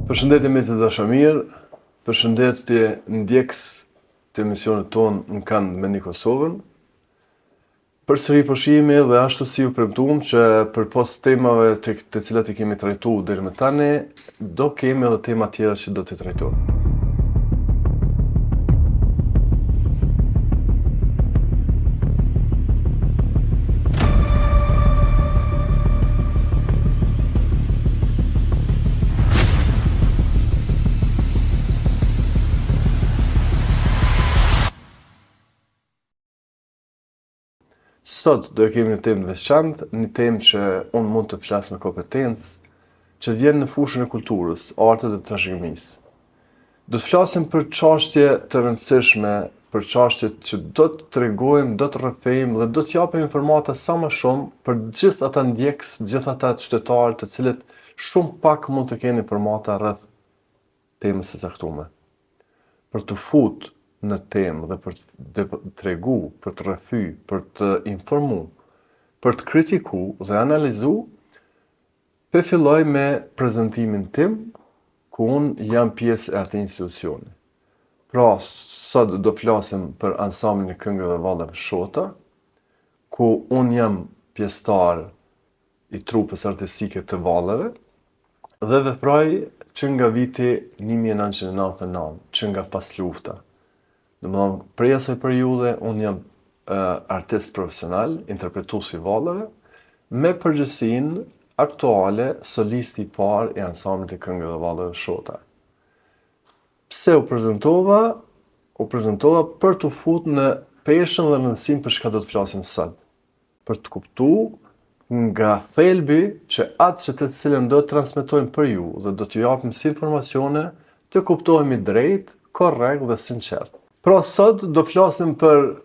Përshëndetje miq të dashamirë, përshëndetje ndjekës të emisionit tonë në kand me një Kosovën. Përsëri po shihemi dhe ashtu si ju premtuam që përpos temave të, të cilat i kemi trajtu deri më tani, do kemi edhe tema tjera që do t'i trajtojmë. Sot do e kemi një temë të veçantë, një temë që unë mund të flas me kompetencë, që vjen në fushën e kulturës, artit dhe trashëgimisë. Do të flasim për çështje të rëndësishme, për çështje që do të tregojmë, do të rrëfejmë dhe do të japim informata sa më shumë për gjithë ata ndjekës, gjithë ata qytetarë të cilët shumë pak mund të kenë informata rreth temës së caktume. Për t'u fut në temë dhe për të tregu, për të rrëfy, për të informu, për të kritiku dhe analizu, pe filloj me prezantimin tim, ku unë jam pjesë e atij institucioni. Pra, sot do flasim për ansamblin e këngëve dhe valleve Shota, ku unë jam pjesëtar i trupës artistike të valleve dhe veproj që nga viti 1999, që nga paslufta. Domethënë, prej asaj periudhe, unë jam artist profesional, interpretues i valleve, me përgjegjësinë aktuale solisti i parë i ansamblit të këngëve dhe valleve Shota. Pse u prezentova? U prezentova për t'u fut në peshën dhe rëndësinë për çka do të flasim sot. Për të kuptu nga thelbi që atë që të cilën do të transmetojmë për ju dhe do t'ju japim si informacione, të kuptohemi drejt, korrekt dhe sinqert. Pra sot do flasim për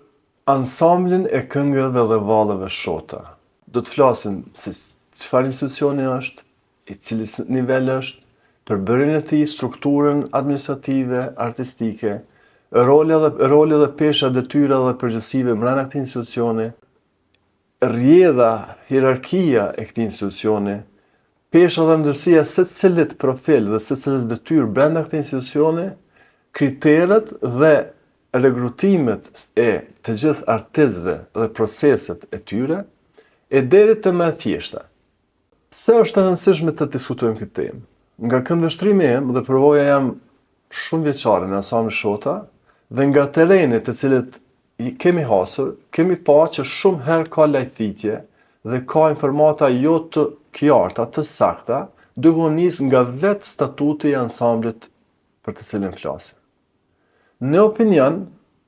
ansamblin e këngëve dhe valleve Shota. Do të flasim se çfarë institucioni është, i cilit nivel është, përbërjen e tij, strukturën administrative, artistike, roli dhe roli dhe pesha e detyrave dhe përgjegjësive brenda këtij institucioni, rrjedha, hierarkia e këtij institucioni, pesha dhe rëndësia e secilit profil dhe secilës detyrë brenda këtij institucioni, kriteret dhe rekrutimet e të gjithë artistëve dhe proceset e tyre, e deri te më e thjeshta. Pse është e rëndësishme të diskutojmë këtë temë? Nga këndvështrimi im dhe përvoja jem shumëvjeçare në ansamblin Shota dhe nga terreni të cilët kemi hasur, kemi pa që shumë herë ka lajthitje dhe ka informata jo të qarta, të sakta, duke u nis nga vetë statuti i ansamblit për të cilin flasim. Në opinion,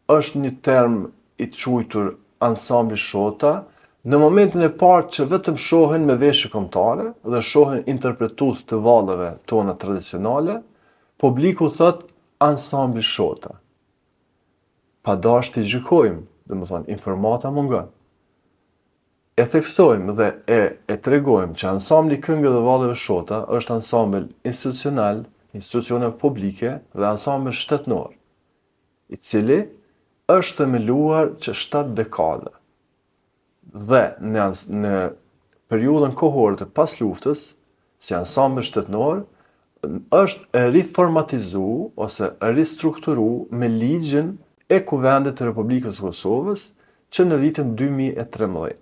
është një term i quajtur ansambli Shota, në momentin e parë që vetëm shohin me veshje kombëtare dhe shohin interpretues të valleve tona tradicionale, publiku thotë ansambli Shota. Pa dashtë t'i gjykojmë, domethënë informata mungon. E theksojmë dhe e e tregojmë që Ansambli i Këngëve dhe Valleve Shota është ansambël institucional, institucioneve publike dhe ansambël shtetnor, i cili është themeluar që shtatë dekada dhe në në periudhën kohore të pasluftës si ansambël shtetnor është riformatizu ose ristrukturu me ligjin e Kuvendit të Republikës së Kosovës që në vitin 2013.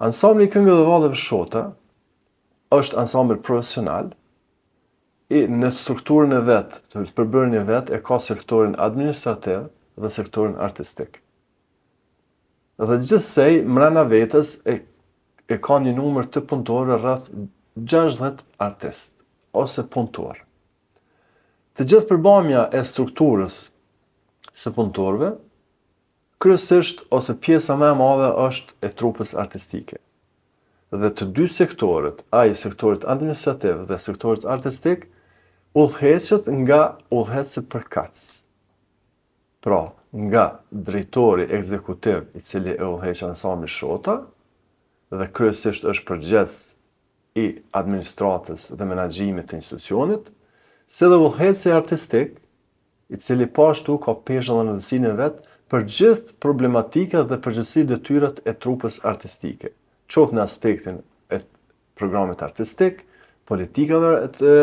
Ansambli i këngëve dhe valleve Shota është ansambël profesional i në strukturën e vet, të përbërjen e vet e ka sektorin administrativ dhe sektorin artistik. Dhe gjithsej mrena vetes e e ka një numër të punëtorëve rreth 60 artistë ose punëtorë. Të gjithë përbamja e strukturës së punëtorëve, kryesisht ose pjesa më e madhe është e trupës artistike. Dhe të dy sektorët, ai i sektorit administrativ dhe sektorit artistik, udhëheqet nga udhëheqësit përkatës. Pra, nga drejtori ekzekutiv i cili e udhëheq ansamblin Shota dhe kryesisht është përgjegjës i administratës dhe menaxhimit të institucionit, si dhe udhëheqësi artistik, i cili po ashtu ka peshën dhe rëndësinë e vet për gjithë problematikat dhe përgjegjësitë detyrat e trupës artistike, qoftë në aspektin e programit artistik, politikave të,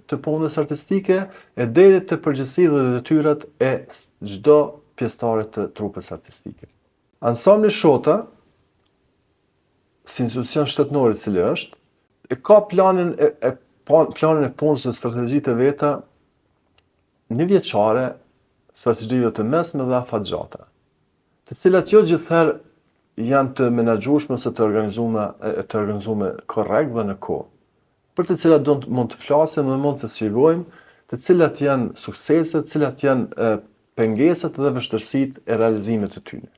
të punës artistike e deri te përgjegjësitë dhe detyrat e çdo pjesëtari të trupës artistike. Ansambli Shota si institucion shtetënor i cili është, e ka planin e, e planin e punës dhe strategjitë e veta njëvjeçare, strategjive të mesme dhe afatgjata, të cilat jo gjithherë janë të menaxhueshme ose të organizuara të organizuara korrekt dhe në kohë, për të cilat do të mund të flasim dhe mund të shpjegojmë të cilat janë sukseset, të cilat janë pengesat dhe vështirësitë e realizimit të tyre.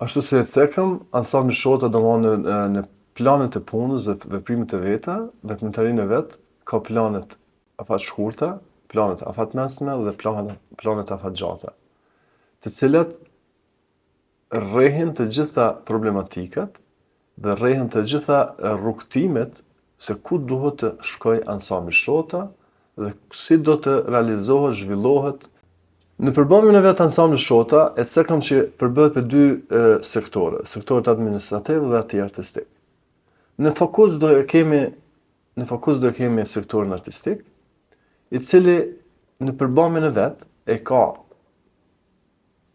Ashtu si e cekëm, ansambli Shota domethënë në, në planet e punës dhe veprimet e veta, veprimtarinë e vet, ka planet afatshkurta, planet afatmesme dhe planet, planet afatgjata, të cilat rrehin të gjitha problematikat dhe rrehin të gjitha rrugëtimet se ku duhet të shkojë ansambli Shota dhe si do të realizohet, zhvillohet. Në përbërjen e vet ansambli Shota e cekëm që përbëhet për dy sektorë, sektorët administrativ dhe atij artistik. Në fokus do e kemi në fokus do e kemi sektorin artistik, i cili në përbërjen e vet e ka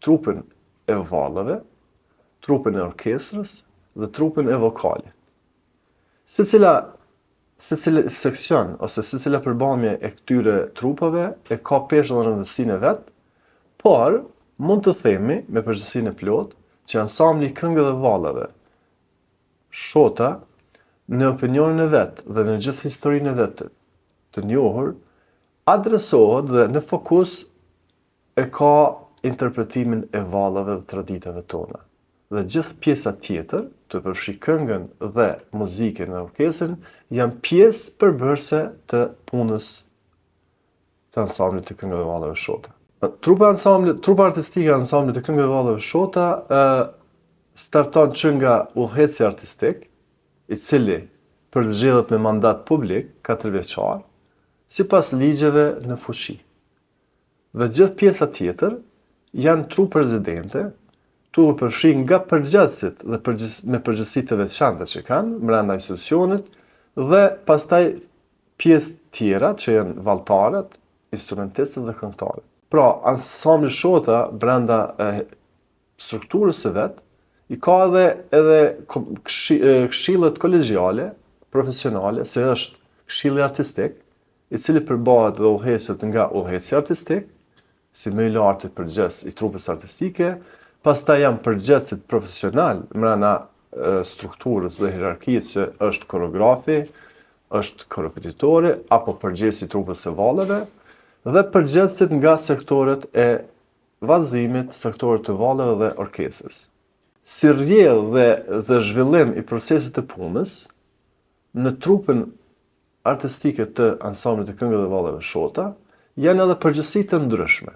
trupën e valleve, trupën e orkestrës dhe trupën e vokalit. Secila secili seksion ose secila përbamje e këtyre trupave e ka peshën dhe rëndësinë e vet, por mund të themi me përgjegjësinë e plotë që ansambli i këngëve dhe valleve Shota në opinionin e vet dhe në gjithë historinë e vet të njohur adresohet dhe në fokus e ka interpretimin e valleve dhe traditave tona. Dhe gjithë pjesa tjetër, të përfshi këngën dhe muzikën e orkestrën, janë pjesë përbërëse të punës të ansamblit të këngëve dhe valleve Shota. Trupa ansamblit, trupa artistike e ansamblit të këngëve dhe valleve Shota ë starton që nga udhëheqësi artistik, i cili përzgjedhet me mandat publik katërvjeçar, sipas ligjeve në fuqi. Dhe gjithë pjesa tjetër janë trupë rezidente, tu u përfshi nga përgjegjësit dhe përgjës, me përgjegjësi të veçanta që kanë brenda institucionit dhe pastaj pjesë tjera që janë valltarët, instrumentistët dhe këngëtarët. Pra, ansambli Shota brenda e, strukturës së vet i ka edhe edhe këshillet kolegjiale, profesionale, se është këshilli artistik, i cili përbahet dhe udhëheqet nga udhëheqësi artistik, si më i larti përgjegjës i trupës artistike, pastaj janë përgjegjësit profesional mrena strukturës dhe hierarkisë që është koreografi, është korepetitori apo përgjegjësi i trupës së valleve dhe përgjegjësit nga sektorët e vallëzimit, sektorët të valleve dhe orkestrës. Si rrjedhë dhe, dhe zhvillim i procesit të punës, në trupën artistike të ansamblit të këngëve dhe valleve Shota, janë edhe përgjegjësi të ndryshme.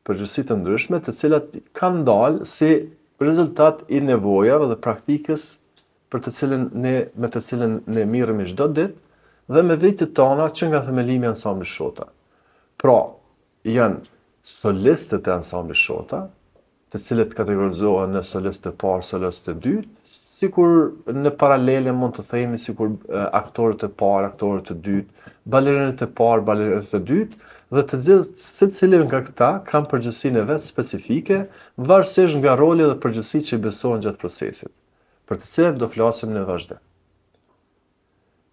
Përgjegjësi të ndryshme të cilat kanë dalë si rezultat i nevojave dhe praktikës për të cilën ne me të cilën ne merremi çdo ditë dhe me vitet tona që nga themelimi i ansamblit Shota. Pra, janë solistët e ansamblit Shota, të cilët kategorizohen në solistë të parë, solistë të dytë, sikur në paralele mund të themi sikur aktorët e parë, aktorët e dytë, balerinët e parë, balerinët e dytë, dhe të gjithë secili nga këta kanë përgjegjësinë e vet specifike, varësisht nga roli dhe përgjegjësitë që i besohen gjatë procesit, për të cilët do flasim në vazhdim.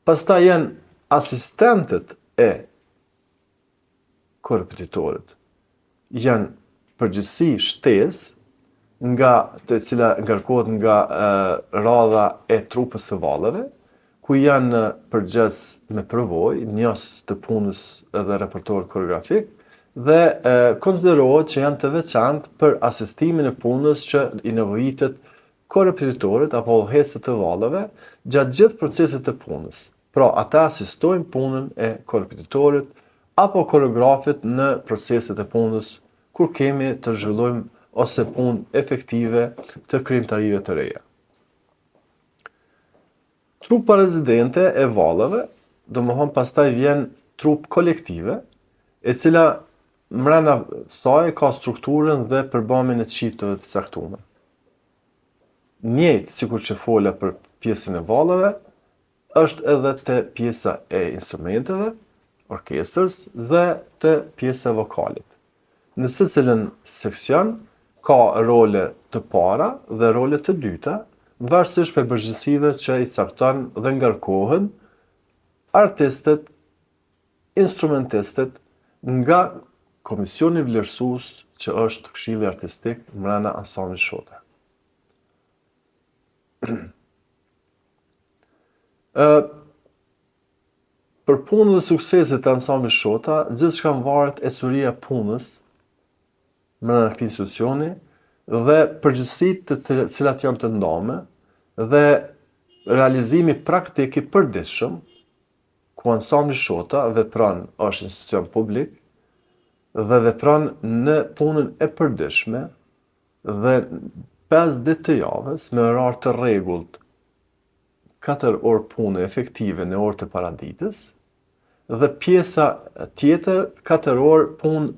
Pastaj janë asistentët e korepetitorit janë përgjegjësi shtesë nga të cila ngarkohet nga e, radha e trupës së valleve, ku janë përgjegjës me përvojë, njohës të punës dhe repertorit koreografik dhe e, konsiderohet që janë të veçantë për asistimin e punës që i nevojitet korepetitorit apo udhëheqësit të valleve gjatë gjithë procesit të punës. Pra, ata asistojnë punën e korepetitorit apo koreografit në proceset e punës kur kemi të zhvillojmë ose punë efektive të krijimtarive të reja. Trupa rezidente e valleve, domethonë pastaj vjen trupë kolektive, e cila mrena saj ka strukturën dhe përbamjen e çifteve të caktuara. Njëjtë sikur që fola për pjesën e valleve, është edhe te pjesa e instrumenteve, orkestrës dhe te pjesa e vokalit. Në secilën seksion ka role të para dhe role të dyta, varësisht prej përgjegjësive që i cakton dhe ngarkohen artistët, instrumentistët nga komisioni vlerësues që është Këshilli Artistik mrena Ansamblit Shota. Ë Për punën dhe sukseset e Ansamblit Shota, gjithçka varet ecuria e punës mrena këtij institucioni dhe përgjegjësitë të cilat janë të ndame dhe realizimi praktik i përditshëm ku Ansambli Shota vepron është institucion publik dhe vepron në punën e përditshme dhe 5 ditë të javës me orar të rregullt 4 orë pune efektive në orë të paraditës dhe pjesa tjetër 4 orë punë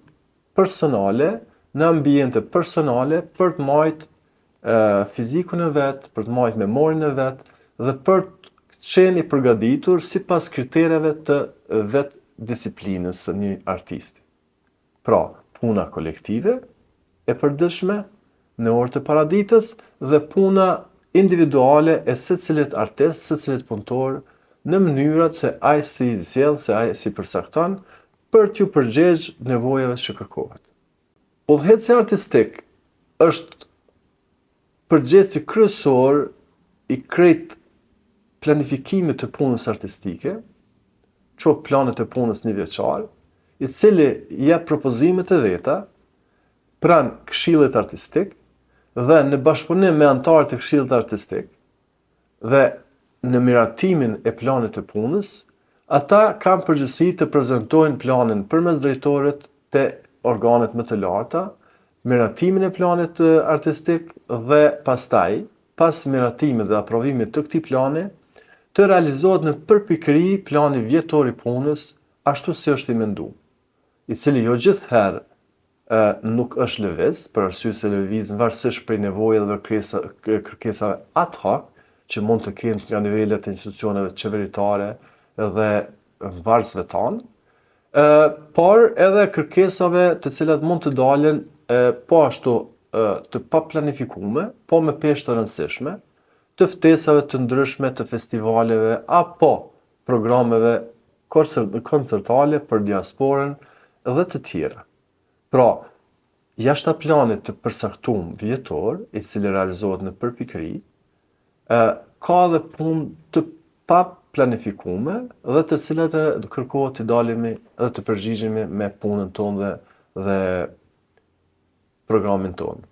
personale në ambiente personale për të majtë fizikun e vet, për të majtë memorin e vet dhe për të qenë i përgatitur sipas kritereve të vetë disiplinës së një artisti. Pra, puna kolektive e përditshme në orë të paraditës dhe puna individuale e secilit artist, secilit punëtor në mënyrat se ai si zgjedh, se ai si përcakton për t'ju përgjegj nevojave që kërkohet. Udhëheqësi artistik është përgjegjësi kryesor i krejt planifikimit të punës artistike, qoftë planet e punës një vjeçar, i cili jep propozimet e veta pranë Këshillit Artistik dhe në bashkëpunim me anëtarët e Këshillit Artistik dhe në miratimin e planit të punës, ata kanë përgjegjësi të prezantojnë planin përmes drejtorit te organet më të larta, miratimin e planit artistik dhe pastaj, pas miratimit dhe aprovimit të këtij plani, të realizohet në përpikëri plani vjetor i punës ashtu si është i menduar, i cili jo gjithëherë nuk është lëviz, për arsye se lëviz varësisht prej nevojave dhe kërkesave ad hoc që mund të kenë nga nivelet e institucioneve qeveritare dhe varësve tanë, por edhe kërkesave të cilat mund të dalin po ashtu të paplanifikume, po me peshë të rëndësishme, të ftesave të ndryshme të festivaleve apo programeve koncertale për diasporën dhe të tjera. Pra, jashta planit të përcaktuar vjetor, i cili realizohet në përpikëri, ka edhe punë të pa planifikume dhe të cilat kërkohet të dalimi dhe të përgjigjemi me punën tonë dhe, dhe programin tonë.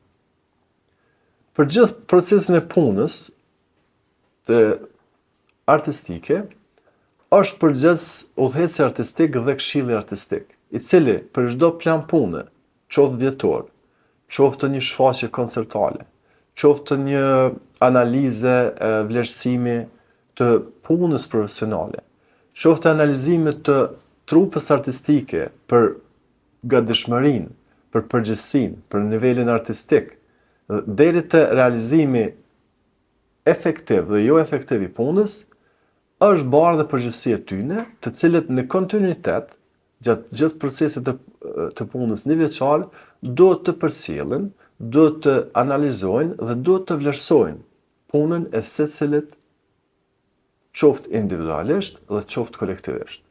Për gjithë procesin e punës të artistike, është përgjegjës udhëheqësi artistik dhe këshilli artistik, i cili për çdo plan pune, qoftë vjetor, qoftë një shfaqje koncertale, qoftë një analize vlerësimi të punës profesionale, qoftë analizimit të trupës artistike për gatishmërinë, për përgjegjësinë, për nivelin artistik, deri te realizimi efektiv dhe jo efektiv i punës, është barrë dhe përgjegjësi e tyne, të cilët në kontinuitet, gjatë gjithë procesit të, të punës një vjeçar, duhet të përcjellin, duhet të analizojnë dhe duhet të vlerësojnë punën e secilit qoftë individualisht dhe qoftë kolektivisht.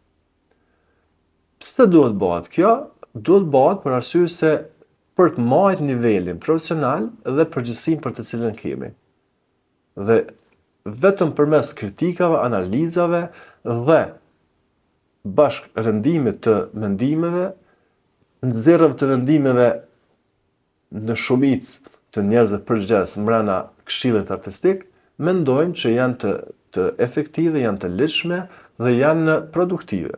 Pse duhet bëhet kjo? Duhet bëhet për arsye se për të majtë nivelin profesional dhe përgjegjësinë për të cilën kemi. Dhe vetëm përmes kritikave, analizave dhe bashkërendimit të mendimeve, nxjerrjeve të vendimeve në shumicë të njerëzve përgjegjës mbrenda Këshillit Artistik, mendojmë që janë të të efektive, janë të ligjshme dhe janë produktive.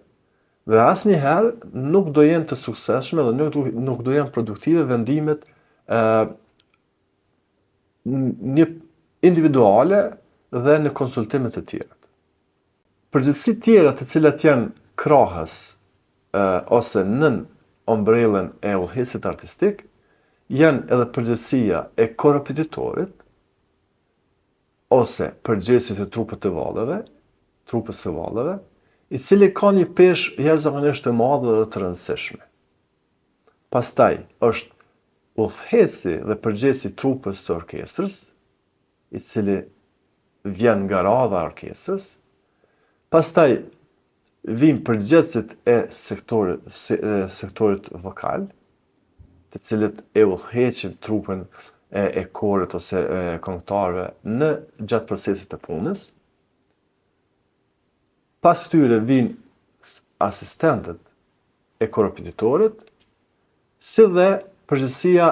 Dhe asnjëherë nuk do jenë të suksesshme dhe nuk do, nuk do jenë produktive vendimet ë një individuale dhe në konsultim me të tjerët. Përgjegjësitë tjera të cilat janë krahas ose nën ombrellën e udhëheqësit artistik janë edhe përgjegjësia e korrepetitorit ose përgjegjësit të trupit të valleve. trupës së valleve, i cili ka një peshë jashtëzakonisht të madhe dhe të rëndësishme. Pastaj është udhëheqësi dhe përgjegjësi i trupës së orkestrës, i cili vjen nga radha e orkestrës. Pastaj vijnë përgjegjësit e sektorit, sektorit vokal, të cilët e udhëheqin trupën e, e korit ose e këngëtarëve në gjatë procesit të punës. Pas tyre vijnë asistentët e korepetitorit, si dhe përgjegjësia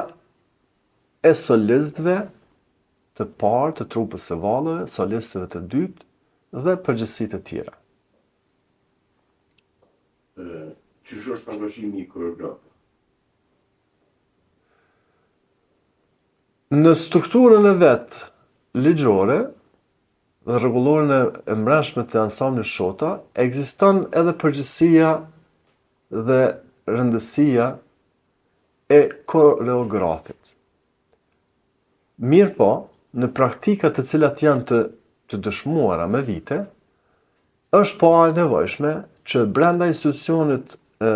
e solistëve të parë të trupës së valleve, solistëve të dytë dhe përgjegjësi të tjera. Qysh është angazhimi i koreografit? Në strukturën e vet ligjore dhe rregulloren e mbrendshme të ansamblit Shota, ekziston edhe përgjegjësia dhe rëndësia e koreografit. Mirëpo, në praktika të cilat janë të të dëshmuara me vite, është po e nevojshme që brenda institucionit e,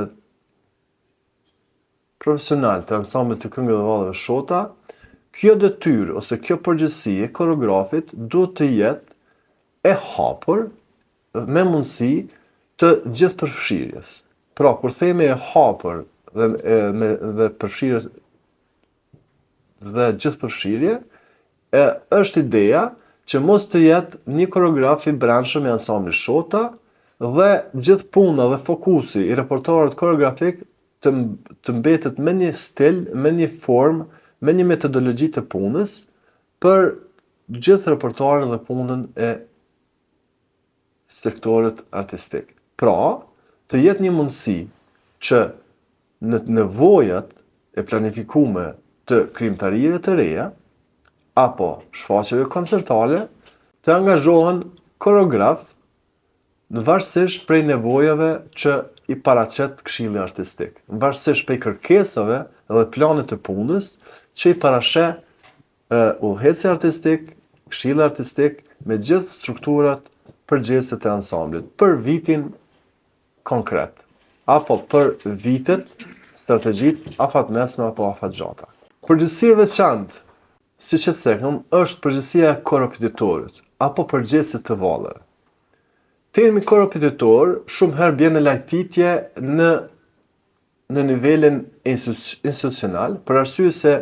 profesional të ansamblit të këngëve dhe valleve Shota, kjo detyrë ose kjo përgjegjësi e koreografit duhet të jetë e hapur me mundësi të gjithëpërfshirjes. Pra, kur themi e hapur dhe e, me dhe përfshirje dhe gjithëpërfshirje, e është ideja që mos të jetë një koreograf i brendshëm i ansamblit Shota dhe gjithë puna dhe fokusi i repertoarit koreografik të, të mbetet me një stil, me një formë, me një metodologji të punës për gjithë repertoarin dhe punën e sektorit artistik. Pra, të jetë një mundësi që në nevojat e planifikume të krijimtarive të reja apo shfaqjeve koncertale, të angazhohen koreograf në varësisht prej nevojave që i paraqet Këshilli Artistik, në varësisht prej kërkesave dhe planit të punës që i parasheh udhëheqësi artistik, Këshilli Artistik me gjithë strukturat përgjegjëse të ansamblit për vitin konkret apo për vitet, strategjitë afatmesme apo afatgjata. Përgjegjësi e veçantë, siç e cekëm, është përgjegjësia e korepetitorit apo përgjegjësit të valleve. Termi korepetitor shumë herë bjen në lajtitje në në nivelin institucional, për arsye se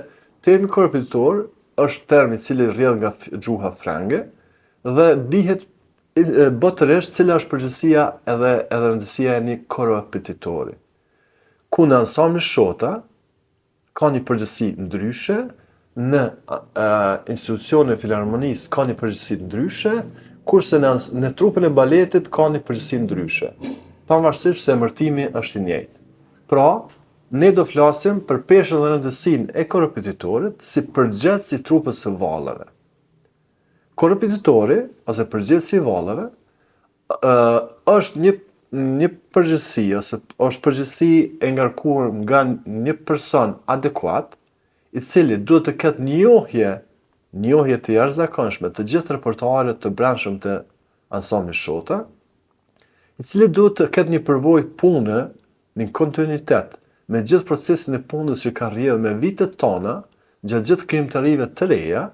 termi korepetitor është term i cili rrjedh nga gjuha frënge dhe dihet botërisht cila është përgjegjësia edhe edhe rëndësia e një korepetitori. Ku në ansamblin Shota ka një përgjegjësi ndryshe, në institucionin e filharmonisë ka një përgjegjësi ndryshe, kurse në, në trupën e baletit ka një përgjegjësi ndryshe, pavarësisht se emërtimi është i njëjtë. Pra, ne do flasim për peshën dhe rëndësinë e korepetitorit si përgjegjës i trupës së valleve. Korepetitori ose përgjegjësi i valleve është një një përgjegjësi ose është përgjegjësi e ngarkuar nga një person adekuat, i cili duhet të ketë njohje, njohje të jashtëzakonshme të gjithë repertoarit të brendshëm të ansamblit Shota, i cili duhet të ketë një përvojë pune në kontinuitet me gjithë procesin e punës që ka rrjedhë me vite tona gjatë gjithë krijimtarive të reja,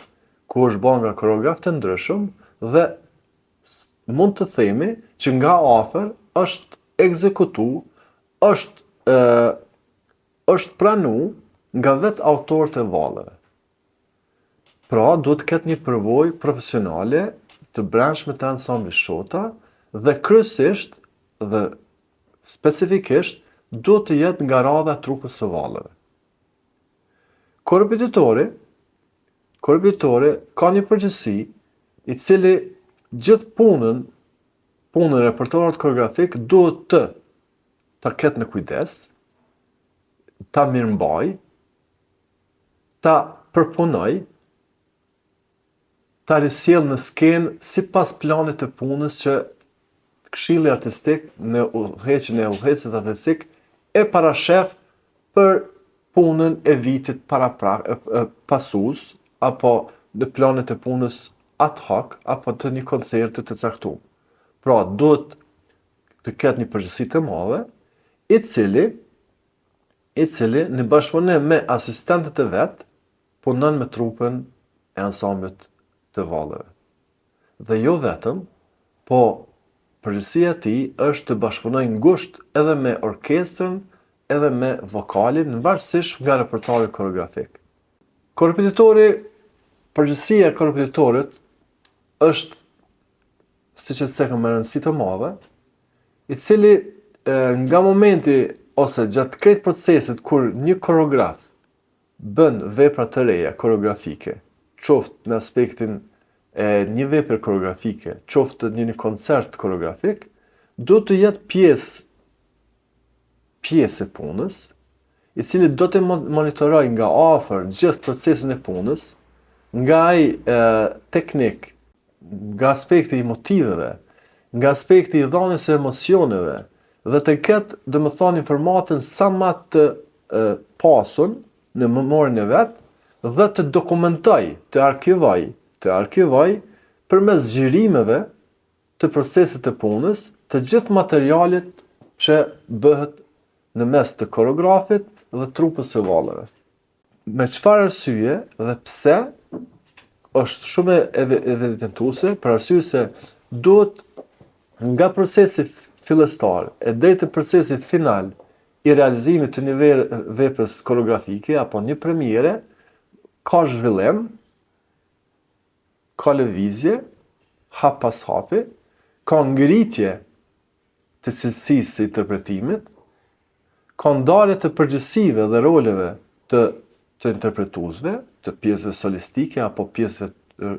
ku është bërë nga koreografë të ndryshëm dhe mund të themi që nga afër është ekzekutu, është e, është pranu nga vetë autorët e valleve. Pra, duhet të ketë një përvojë profesionale të brendshme të ansamblit Shota dhe kryesisht dhe specifikisht duhet të jetë nga radha e trupës së valleve. Korepetitori, korepetitori ka një përgjegjësi i cili gjithë punën, punën e repertoarit koreografik duhet të ta ketë në kujdes, ta mirëmbaj, ta përpunoj, ta risjell në skenë sipas planit të punës që Këshilli Artistik në udhëheqjen e udhëheqësit artistik e parashef për punën e vitit paraprak pasues apo në planet e punës ad hoc apo të një koncerti të caktuar. Pra, duhet të ketë një përgjegjësi të madhe, i cili i cili në bashkëpunim me asistentët e vet punon me trupën e ansamblit të valleve. Dhe jo vetëm, po përgjegjësia e tij është të bashkëpunojë ngushtë edhe me orkestrën edhe me vokalin, varësisht nga repertuari koreografik. Korrepetitori, përgjegjësia e korrepetitorit është siç e cekëm me rëndësi të madhe, i cili e, nga momenti ose gjatë krejt procesit kur një koreograf bën vepra të reja koreografike, qoftë në aspektin e një vepre koreografike, qoftë në një koncert koreografik, duhet të jetë pjesë pjesë e punës, i cili do të monitorojë nga afër gjithë procesin e punës, nga ai e, teknik, nga aspekti i motiveve, nga aspekti i dhënies së emocioneve dhe të ketë, domethënë, informatën sa më të e, pasun në memorien e vet dhe të dokumentojë, të arkivojë, të arkivojë përmes xhirimeve të procesit të punës, të gjithë materialit që bëhet në mes të koreografit dhe trupës së valleve. Me çfarë arsye dhe pse është shumë evidentuese për arsye se duhet nga procesi fillestar e deri te procesi final i realizimit të një veprës koreografike apo një premiere ka zhvillim ka lëvizje hap pas hapi, ka ngritje të cilësisë së interpretimit, ka ndarje të përgjegjësive dhe roleve të të interpretuesve, të pjesëve solistike apo pjesëve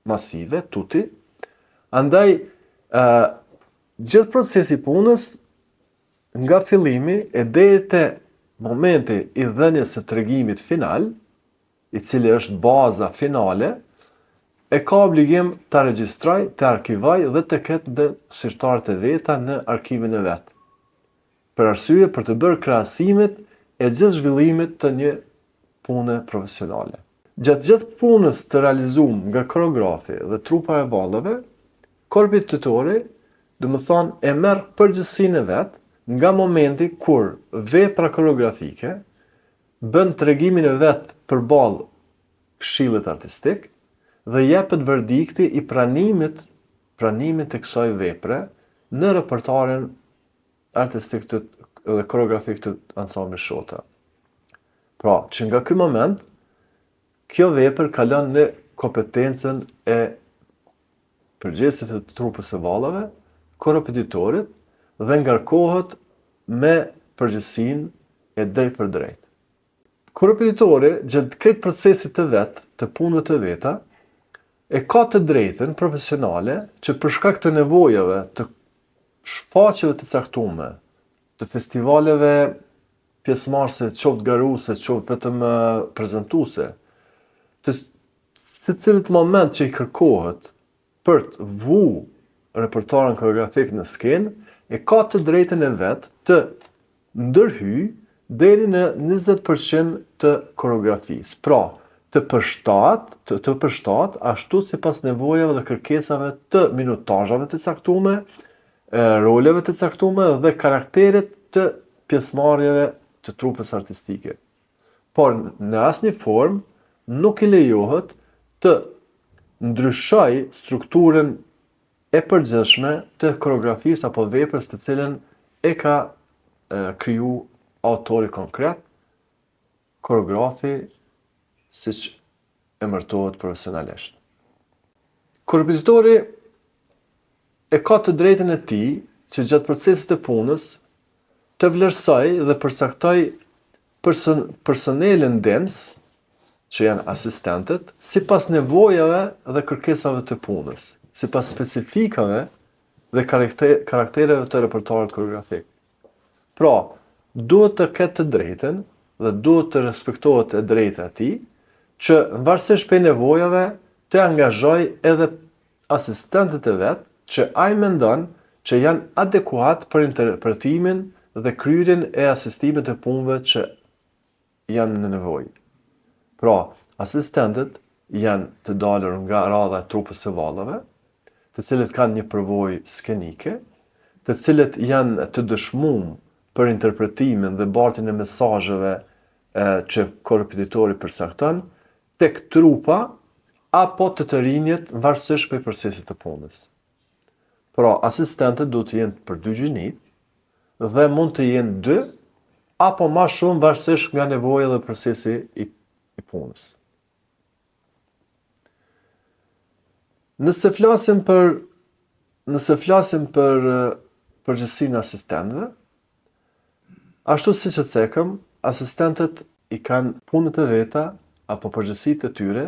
masive, tutti. Andaj, ë gjithë procesi i punës nga fillimi e deri te momenti i dhënies së tregimit final, i cili është baza finale, e ka obligim ta regjistrojë, të arkivojë dhe të ketë në sirtarët e veta në arkivin e vet. Për arsye për të bërë krahasimet e gjithë zhvillimit të një pune profesionale. Gjatë gjithë punës të realizuar nga koreografi dhe trupa e valleve, korrepetitori, domethënë, e merr përgjegjësinë e vet nga momenti kur vepra koreografike bën tregimin e vet përballë Këshillit Artistik dhe jepet verdikti i pranimit pranimit të kësaj vepre në repertoarin artistik të dhe koreografik të ansamblit Shota. Pra, që nga ky moment, kjo vepër kalon në kompetencën e përgjegjësit të trupës së valleve, korrepetitorit dhe ngarkohet me përgjegjësinë e drejtpërdrejtë. Korrepetitori gjatë krejt procesit të vet, të punëve të veta, e ka të drejtën profesionale që për shkak të nevojave të shfaqjeve të caktume, të festivaleve pjesëmarrëse, qoftë garuese, qoftë vetëm prezantuese, të secilit moment që i kërkohet për të vu repertoarin koreografik në skenë, e ka të drejtën e vet të ndërhyjë deri në 20% të koreografisë. Pra, të përshtat, të, të përshtat ashtu sipas nevojave dhe kërkesave të minutazhave të caktume, roleve të caktume dhe karakterit të pjesëmarrjeve të trupës artistike. Por në asnjë formë nuk i lejohet të ndryshojë strukturën e përgjithshme të koreografisë apo veprës të cilën e ka kriju autori konkret, koreografi, siç emërtohet profesionalisht. Korrepetitori e ka të drejtën e tij që gjatë procesit të punës të vlerësojë dhe përcaktojë person, personelin ndihmës, që janë asistentët, sipas nevojave dhe kërkesave të punës, sipas specifikave dhe karakter, karaktereve të repertoarit koreografik. Pra, duhet të ketë të drejtën dhe duhet të respektohet e drejta e tij që varësisht prej nevojave të angazhojë edhe asistentët e vet që ai mendon që janë adekuat për interpretimin dhe kryerjen e asistimit të punëve që janë në nevojë. Pra, asistentët janë të dalur nga radha e trupës së valleve, të cilët kanë një përvojë skenike, të cilët janë të dëshmum për interpretimin dhe bartjen e mesazheve që korrepetitori përcakton tek trupa apo te të rinjët varësisht prej procesit të punës. Pra, asistentët duhet të jenë për dy gjinitë dhe mund të jenë dy apo ma shumë varësisht nga nevoja dhe procesi i, i punës. Nëse flasim për nëse flasim për përgjegjësinë e asistentëve, ashtu siç e cekëm, asistentët i kanë punët e veta apo përgjegjësitë e tyre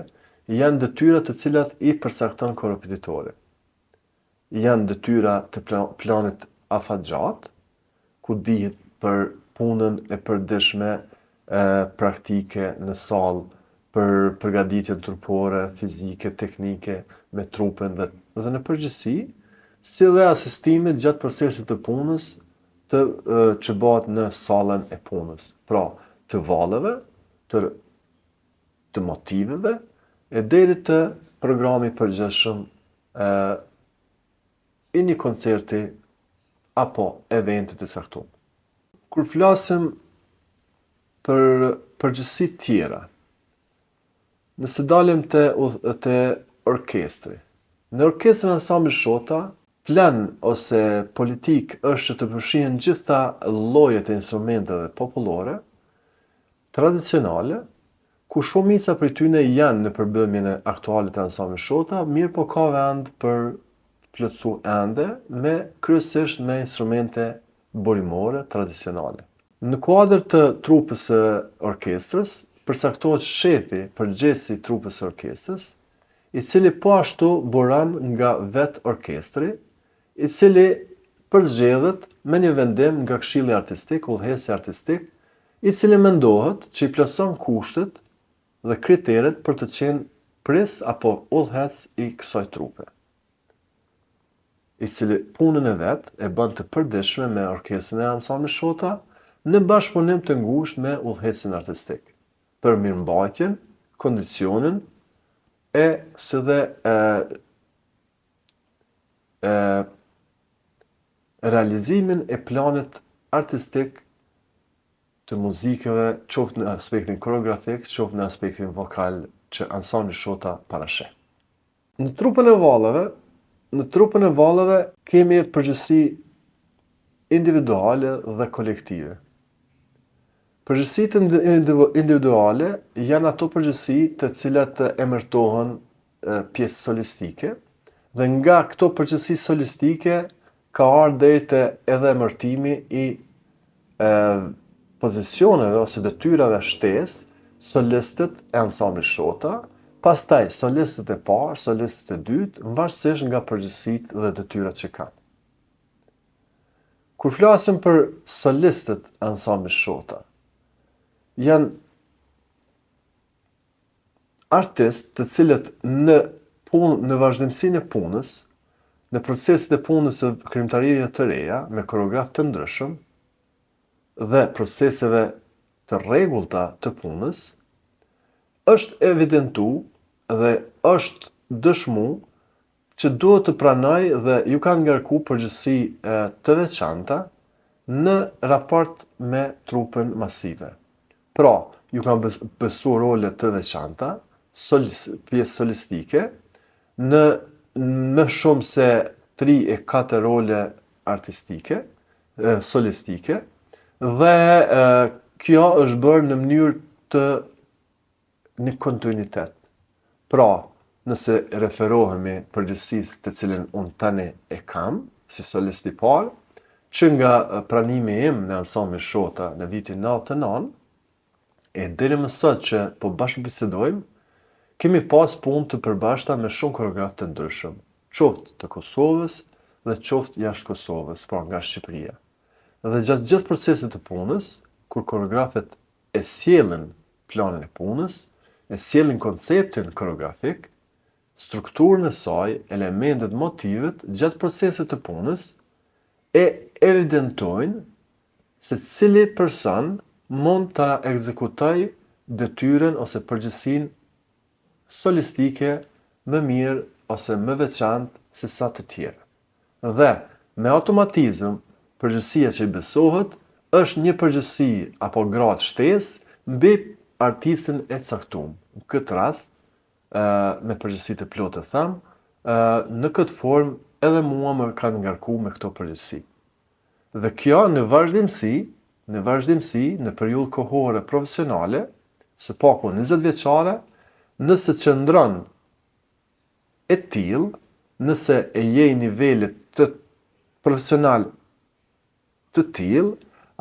janë detyra të cilat i përcakton korrepetitori. Janë detyra të planit afatgjatë, ku dihet për punën e përditshme praktike në sallë, për përgatitjen trupore, fizike, teknike me trupën dhe dhe në përgjithësi, si dhe asistimit gjatë procesit të punës të që bëhet në sallën e punës. Pra, të valleve, të të motiveve e deri te programi i përgjithshëm e, i një koncerti apo eventi të caktuar. Kur flasim për përgjegjësi tjera, nëse dalim te te orkestri. Në orkestrën Ansambli Shota, plan ose politikë është që të përfshihen gjitha llojet e instrumenteve popullore, tradicionale, ku shumica prej tyne janë në përbërjen aktuale të Ansamblit Shota, mirëpo ka vend për të plotësu ende me kryesisht me instrumente burimore tradicionale. Në kuadër të trupës së orkestrës, përcaktohet shefi përgjegjës i trupës së orkestrës, i cili po ashtu buron nga vetë orkestri, i cili përzgjedhet me një vendim nga Këshilli Artistik, udhëheqësi artistik, i cili mendohet që i plotëson kushtet dhe kriteret për të qenë prijës apo udhëheqës i kësaj trupe, i cili punën e vet e bën të përditshme me orkestrën e Ansamblit Shota në bashkëpunim të ngushtë me udhëheqësin artistik, për mirëmbajtjen, kondicionin e si dhe e, e realizimin e planit artistik të muzikëve, qoftë në aspektin koreografik, qoftë në aspektin vokal që ansambli Shota parasheh. Në trupën e valleve, në trupën e valleve kemi përgjegjësi individuale dhe kolektive. Përgjegjësitë individuale janë ato përgjegjësi të cilat emërtohen pjesë solistike dhe nga këto përgjegjësi solistike ka ardhur deri te edhe emërtimi i e, pozicioneve ose detyrave shtesë solistët e ansamblit Shota, pastaj solistët e parë, solistët e dytë, varësisht nga përgjegjësitë dhe detyrat që kanë. Kur flasim për solistët e ansamblit Shota, janë artistë të cilët në punë në vazhdimësinë e punës, në proceset e punës së krijimtarive të reja me koreografë të ndryshëm dhe proceseve të rregullta të punës, është evidentu dhe është dëshmu që duhet të pranojë dhe ju kanë ngarku përgjegjësi të veçanta në raport me trupën masive. Pra, ju kanë besu role të veçanta, solis, pjesë solistike, në më shumë se 3 e 4 role artistike, solistike, dhe kjo është bërë në mënyrë të një kontinuitet. Pra, nëse referohemi përgjegjësisë të cilën unë tani e kam, si solist i parë, që nga pranimi im në ansamblin Shota në vitin 99, e deri më sot që po bashkëbisedojmë, kemi pas punë të përbashkëta me shumë koreografë të ndryshëm, qoftë të Kosovës dhe qoftë jashtë Kosovës, pra nga Shqipëria. Dhe gjatë gjithë procesit të punës, kur koreografët e sjellin planin e punës, e sjellin konceptin koreografik, strukturën e saj, elementet, motivet gjatë procesit të punës, e evidentojnë se cili person mund ta ekzekutojë detyrën ose përgjegjësinë solistike më mirë ose më veçantë. se sa të tjerë. Dhe, me automatizëm, përgjegjësia që i besohet është një përgjegjësi apo gradë shtesë mbi artistin e caktum. Në këtë rast, me përgjegjësi të plotë e them, në këtë formë edhe mua më kanë ngarku me këto përgjegjësi. Dhe kjo në vazhdimësi, në vazhdimësi, në periudhë kohore profesionale, së paku 20 vjeçare, nëse qëndron e tillë, nëse e je i nivelit të profesional të tillë,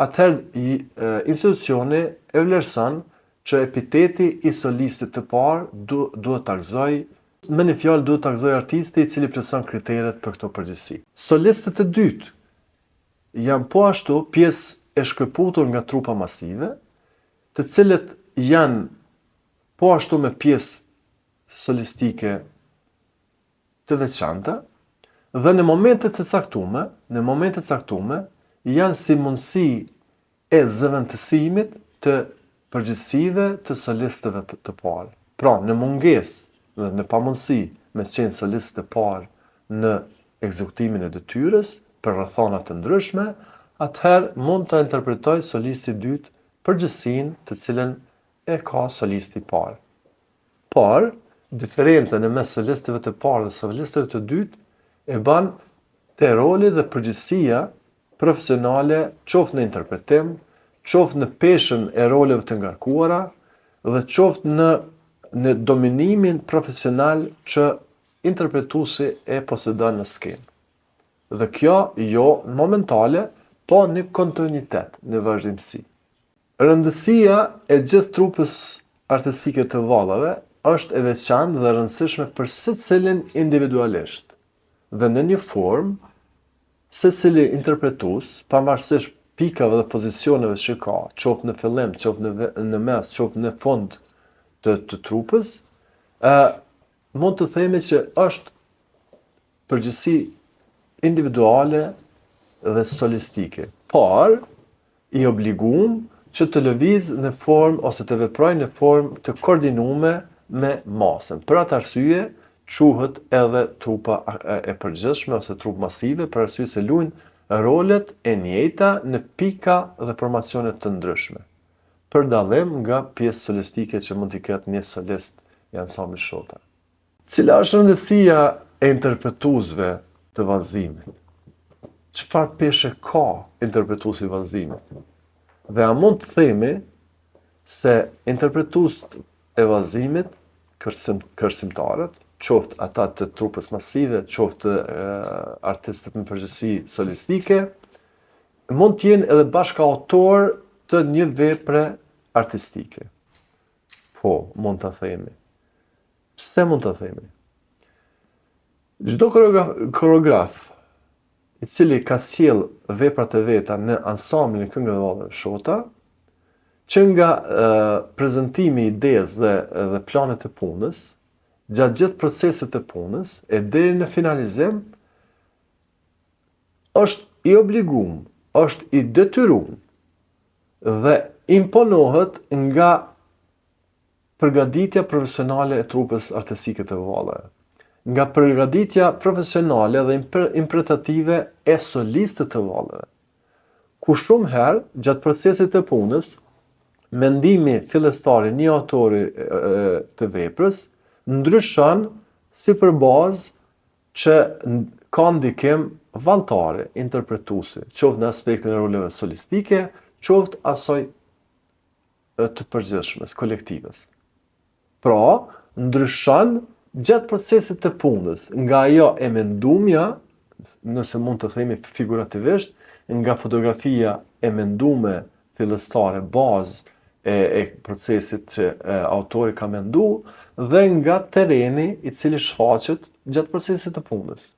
atëherë institucioni e vlerëson që epiteti i solistit të parë duhet ta gëzojë, me një fjalë duhet ta gëzojë artisti i cili plotëson kriteret për këto përgjegjësi. Solistët e dytë janë po ashtu pjesë e shkëputur nga trupa masive, të cilët janë po ashtu me pjesë solistike të veçanta dhe në momente të caktume, në momente të caktume janë si mundësi e zëvendësimit të përgjegjësive të solistëve të parë. Pra, në mungesë dhe në pamundësi me qenë solistët e parë në ekzekutimin e detyrës për rrethana të ndryshme, atëherë mund ta interpretojë solisti i dytë përgjegjësinë të cilën e ka solisti i parë. Por, diferenca në mes solistëve të parë dhe solistëve të dytë e ban te roli dhe përgjegjësia profesionale qoftë në interpretim, qoftë në peshën e roleve të ngarkuara dhe qoftë në në dominimin profesional që interpretuesi e posedon në skenë. Dhe kjo jo momentale, po në kontinuitet, në vazhdimësi. Rëndësia e gjithë trupës artistike të valleve është e veçantë dhe e rëndësishme për secilin individualisht dhe në një formë, secili interpretues, pavarësisht pikave dhe pozicioneve që ka, qoftë në fillim, qoftë në në mes, qoftë në fund të të trupës, ë mund të themi që është përgjegjësi individuale dhe solistike, por i obligum që të lëvizë në formë ose të veprojë në formë të koordinume me masën. Për atë arsye quhet edhe trupa e përgjithshme ose trupë masive, për arsye se luajnë rolet e njëjta në pika dhe formacione të ndryshme. Për dallim nga pjesë solistike që mund t'i ketë një solist i ansamblit Shota. Cila është rëndësia e interpretuesve të vallëzimit? Çfarë peshe ka interpretuesi i vallëzimit? Dhe a mund të themi se interpretuesit e vallëzimit, kërcim, kërcimtarët, qoftë ata të trupës masive, qoftë artistët në përgjithësi solistike, mund të jenë edhe bashkautorë të një vepre artistike. Po, mund ta themi. Pse mund ta themi? Çdo koreograf i cili ka sjell veprat e veta në ansamblin e këngëve dhe valleve Shota, që nga e, prezantimi i idesë dhe dhe planet e punës, gjatë gjithë procesit të punës e deri në finalizim është i obligum, është i detyrum dhe imponohet nga Përgatitja profesionale e trupës artistike të valleve. Nga përgatitja profesionale dhe interpretative e solistit të valleve. Ku shumë herë, gjatë procesit të punës, mendimi fillestar i një autori të veprës ndryshon si për bazë që ka ndikim valltari, interpretuesi, qoftë në aspektin e roleve solistike, qoftë asaj të përgjithshmes, kolektives. Pra, ndryshon gjatë procesit të punës, nga ajo e mendumja, nëse mund të themi figurativisht, nga fotografia e mendume fillestare, bazë e, e procesit që e, autori ka mendu, dhe nga tereni i cili shfaqet gjatë procesit të punës.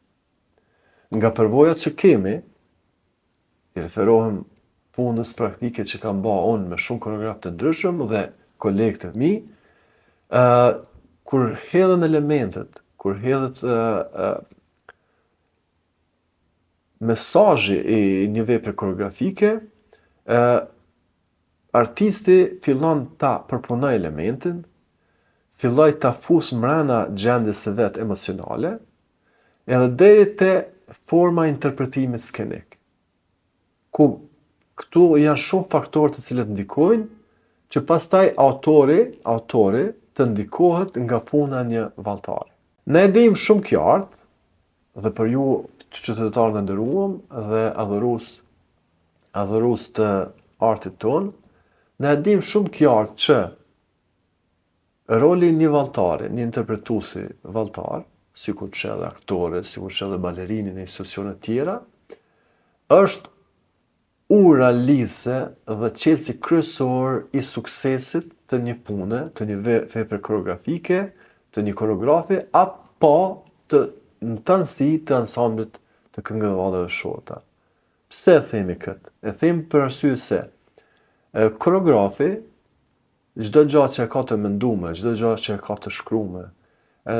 Nga përvojat që kemi, i referohem punës praktike që kam ba unë me shumë koreografë të ndryshëm dhe kolegë të mi, ë kur hedhen elementet, kur hedhet ë mesazhi i një vepre koreografike, ë artisti fillon ta përpunojë elementin, filloj ta fus mrena gjendjes së vet emocionale. Edhe deri te forma e interpretimit skenik. Ku këtu janë shumë faktorë të cilët ndikojnë që pastaj autori, autori të ndikohet nga puna e një valltari. Ne e dimë shumë qartë dhe për ju qytetarë të nderuam dhe adhurues adhurues të artit tonë, ne e dimë shumë qartë që Roli i një valltari, një interpretuesi valltar, sikur që edhe aktori, sikur që edhe balerini në institucione tjera, është ura lidhëse dhe çelësi kryesor i suksesit të një pune, të një vepre koreografike, të një koreografi apo të në tërësi të ansamblit të këngëve dhe valleve Shota. Pse e themi këtë? E themi për arsye se koreografi Çdo gja që e ka të mendume, çdo gja që e ka të shkrume,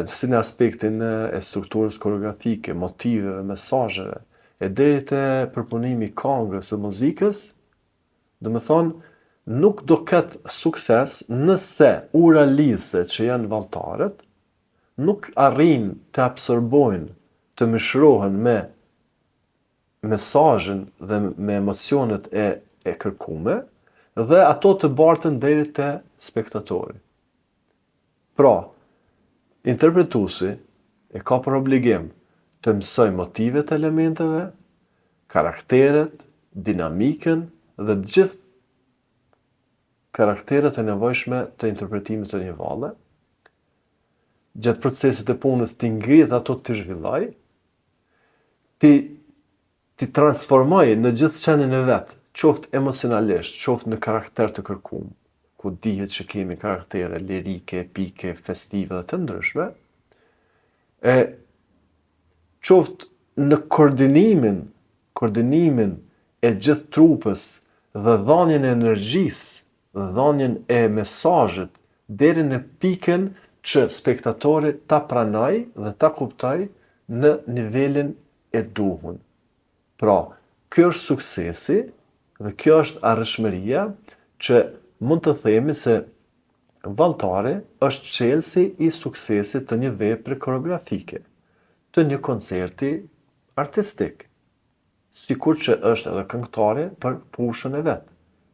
si në aspektin e strukturës koreografike, motiveve, mesazheve, e deri te përpunimi i kangës e muzikës, domethonë, nuk do ketë sukses nëse ura lidhëse që janë valltarët, nuk arrijnë të absorbojnë, të mishrohen me mesazhin dhe me emocionet e e kërkume dhe ato të barten deri te spektatori. Pra, interpretuesi e ka për obligim të mësojë motivet e elementeve, karakteret, dinamikën dhe të gjithë karakteret e nevojshme të interpretimit të një valle. Gjatë procesit të punës t'i ngrijë dhe ato t'i zhvillojë, t'i t'i transformojë në gjithë qenien e vet, qoftë emocionalisht, qoftë në karakter të kërkum, ku dihet që kemi karaktere lirike, epike, festive dhe të ndryshme, e qoftë në koordinimin, koordinimin e gjithë trupës dhe dhanien e energjisë dhe dhanien e mesazhit deri në pikën që spektatori ta pranojë dhe ta kuptojë në nivelin e duhun. Pra, ky është suksesi dhe kjo është arritshmëria që mund të themi se valltari është çelësi i suksesit të një vepre koreografike, të një koncerti artistik. Sikur që është edhe këngëtari për fushën e vet,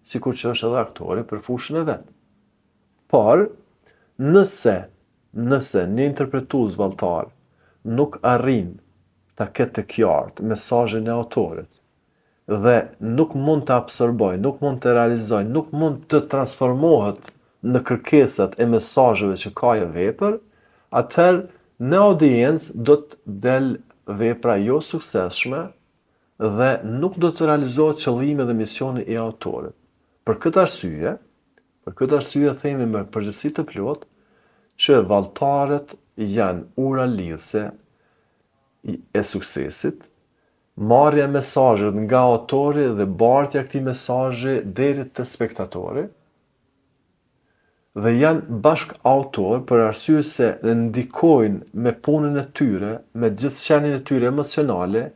sikur që është edhe aktori për fushën e vet. Por, nëse, nëse një interpretues valltar nuk arrin ta ketë të qartë mesazhin e autorit dhe nuk mund të absorbojë, nuk mund të realizojë, nuk mund të transformohet në kërkesat e mesazheve që ka ajo vepër, atëherë në audiencë do të del vepra jo e suksesshme dhe nuk do të realizohet qëllimi dhe misioni i autorit. Për këtë arsye, për këtë arsye themi me përgjegjësi të plotë që valltarët janë ura lidhëse e suksesit, marrja e mesazhit nga autori dhe bartja e këtij mesazhi deri te spektatori, dhe janë bashkautorë për arsye se ndikojnë me punën e tyre, me gjithë qenien e tyre emocionale,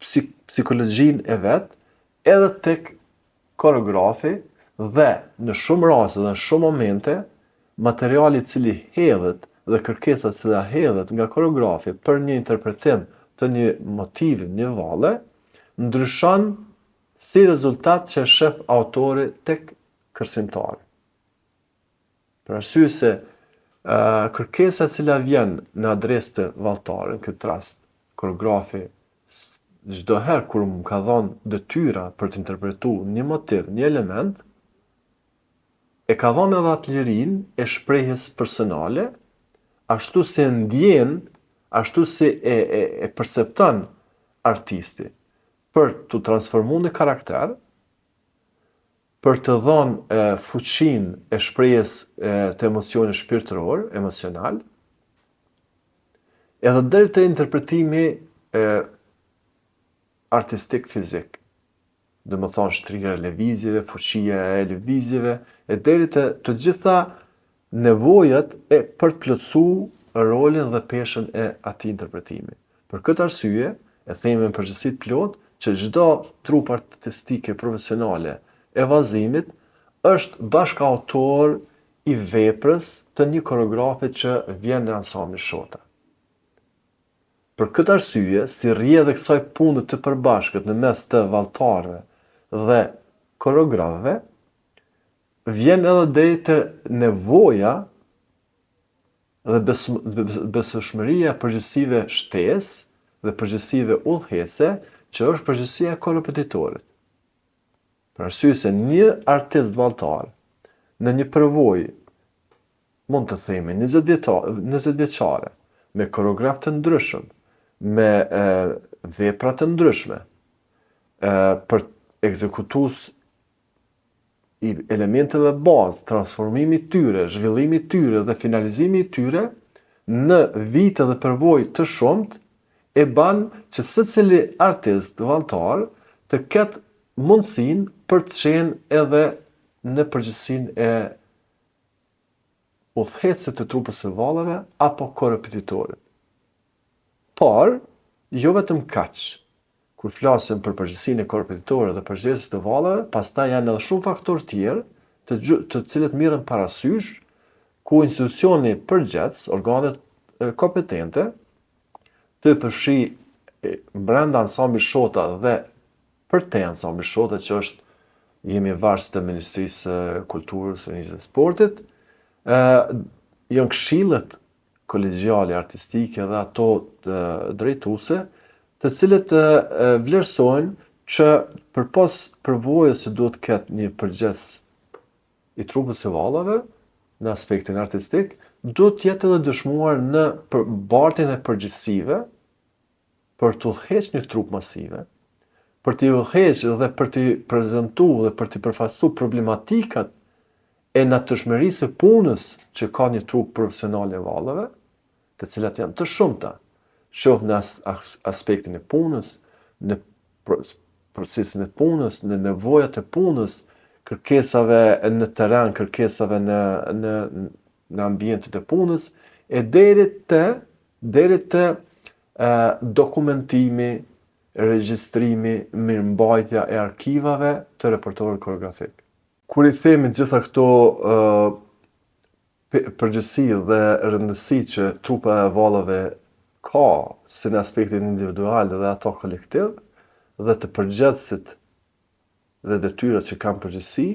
psikologjinë e vet, edhe tek koreografi dhe në shumë raste dhe në shumë momente materiali i cili hedhet dhe kërkesa e cila hedhet nga koreografi për një interpretim të një motivi, një valle, ndryshon si rezultat që e shef autori tek kërcimtari. Për arsye se kërkesa e cila vjen në adresë të valltarit, në këtë rast koreografi çdo herë kur më ka dhënë detyra për të interpretuar një motiv, një element, e ka dhënë edhe atë lirinë e shprehjes personale, ashtu si e ndjen, ashtu si e, e, e percepton artisti, për t'u transformu në karakter, për të dhënë fuqinë e shprehjes të emocionit shpirtëror, emocional, edhe deri te interpretimi e, artistik fizik. Domethonë shtrirja e lëvizjeve, fuqia e lëvizjeve, e deri te të gjitha nevojat e për të plotësu rolin dhe peshën e atij interpretimi. Për këtë arsye, e themi me përgjegjësi të plotë që çdo trupë artistike profesionale e vallëzimit është bashkautor i veprës të një koreografi që vjen në ansamblin Shota. Për këtë arsye, si rrjedhë e kësaj pune të përbashkët në mes të valltarëve dhe koreografëve, vjen edhe deri te nevoja dhe besueshmëria e përgjegjësive shtesë dhe përgjegjësive udhëheqëse, që është përgjegjësia e korepetitorit. Për arsye se një artist valltar në një përvojë mund të themi 20 vjetar, 20 vjeçare me koreograf të ndryshëm, me e, vepra të ndryshme, e, për ekzekutues i elementeve bazë, transformimi i tyre, zhvillimi i tyre dhe finalizimi i tyre në vite dhe përvojë të shumtë e ban që secili artist valltar të ketë mundësinë për të qenë edhe në përgjegjësinë e udhëheqësit të trupës së valleve apo korepetitorit. Por, jo vetëm kaq. Kur flasim për përgjegjësinë e korepetitorit dhe përgjegjësit të valleve, pastaj janë edhe shumë faktorë tjerë të, të cilët mirren parasysh ku institucioni përgjegjës, organet kompetente, të përfshi brenda ansamblit Shota dhe përtej ansamblit Shota që është jemi varës të Ministrisë së Kulturës, Rinisë dhe Sportit, ë janë këshillet kolegjiale artistike dhe ato drejtuese, të cilët vlerësojnë që përpos përvojës që duhet të ketë një përgjegjës i trupës së valleve në aspektin artistik, duhet të jetë edhe dëshmuar në bartjen e përgjegjësive për të udhëheq një trupë masive, për të udhëheq dhe për të prezentu dhe për të përfaqësu problematikat e natyrshmërisë së punës që ka një trupë profesionale e valleve, të cilat janë të shumta, qoftë në aspektin e punës, në procesin e punës, në nevojat e punës, kërkesave në terren, kërkesave në në në ambientet e punës e deri te deri te e, dokumentimi, regjistrimi, mirëmbajtja e arkivave të repertorit koreografik. Kur i themi gjitha këto përgjegjësi dhe rëndësi që trupa e valleve ka, si në aspektin individual dhe ato kolektiv, dhe të përgjegjësit dhe detyrat që kanë përgjegjësi,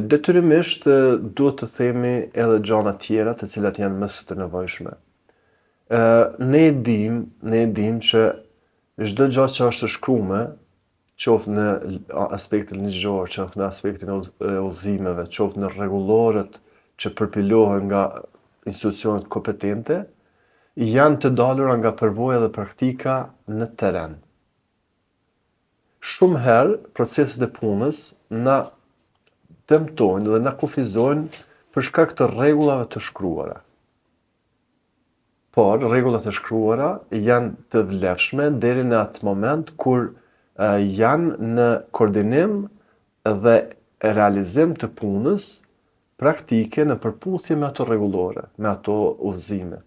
detyrimisht duhet të themi edhe gjana tjera të cilat janë më se të nevojshme. Ne e dim, ne e dim që çdo gjë që është e shkruar qoftë në aspektin ligjor, qoftë në aspektin e udhëzimeve, qoftë në rregulloret që përpilohen nga institucionet kompetente, janë të dalura nga përvoja dhe praktika në terren. Shumë herë proceset e punës na dëmtojnë dhe na kufizojnë për shkak të rregullave të shkruara. Por, rregullat e shkruara janë të vlefshme deri në atë moment kur janë në koordinim dhe realizim të punës praktike në përputhje me ato rregullore, me ato udhëzime.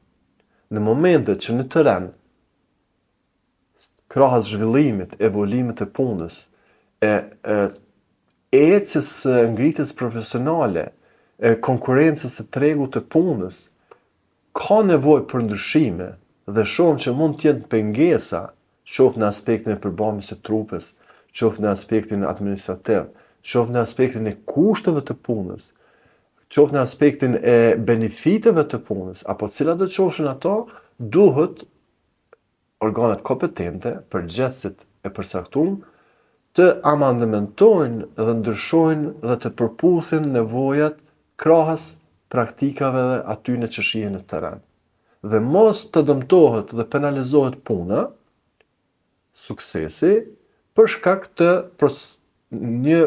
Në momentet që në terren krahas zhvillimit, evolimit të punës, e, e ecjes së ngritjes profesionale, e konkurrencës së tregut të punës, ka nevojë për ndryshime dhe shohim që mund të jenë pengesa, qoftë në aspektin e përbamjes së trupës, qoftë në aspektin administrativ, qoftë në aspektin e kushteve të punës, qoftë në aspektin e benefiteve të punës, apo cilat do qofshin ato, duhet organet kompetente, përgjegjësit e përcaktuar, të amandamentojnë dhe ndryshojnë dhe të përputhin nevojat krahas praktikave dhe atyne që shihen në terren. Dhe mos të dëmtohet dhe penalizohet puna, suksesi, për shkak të një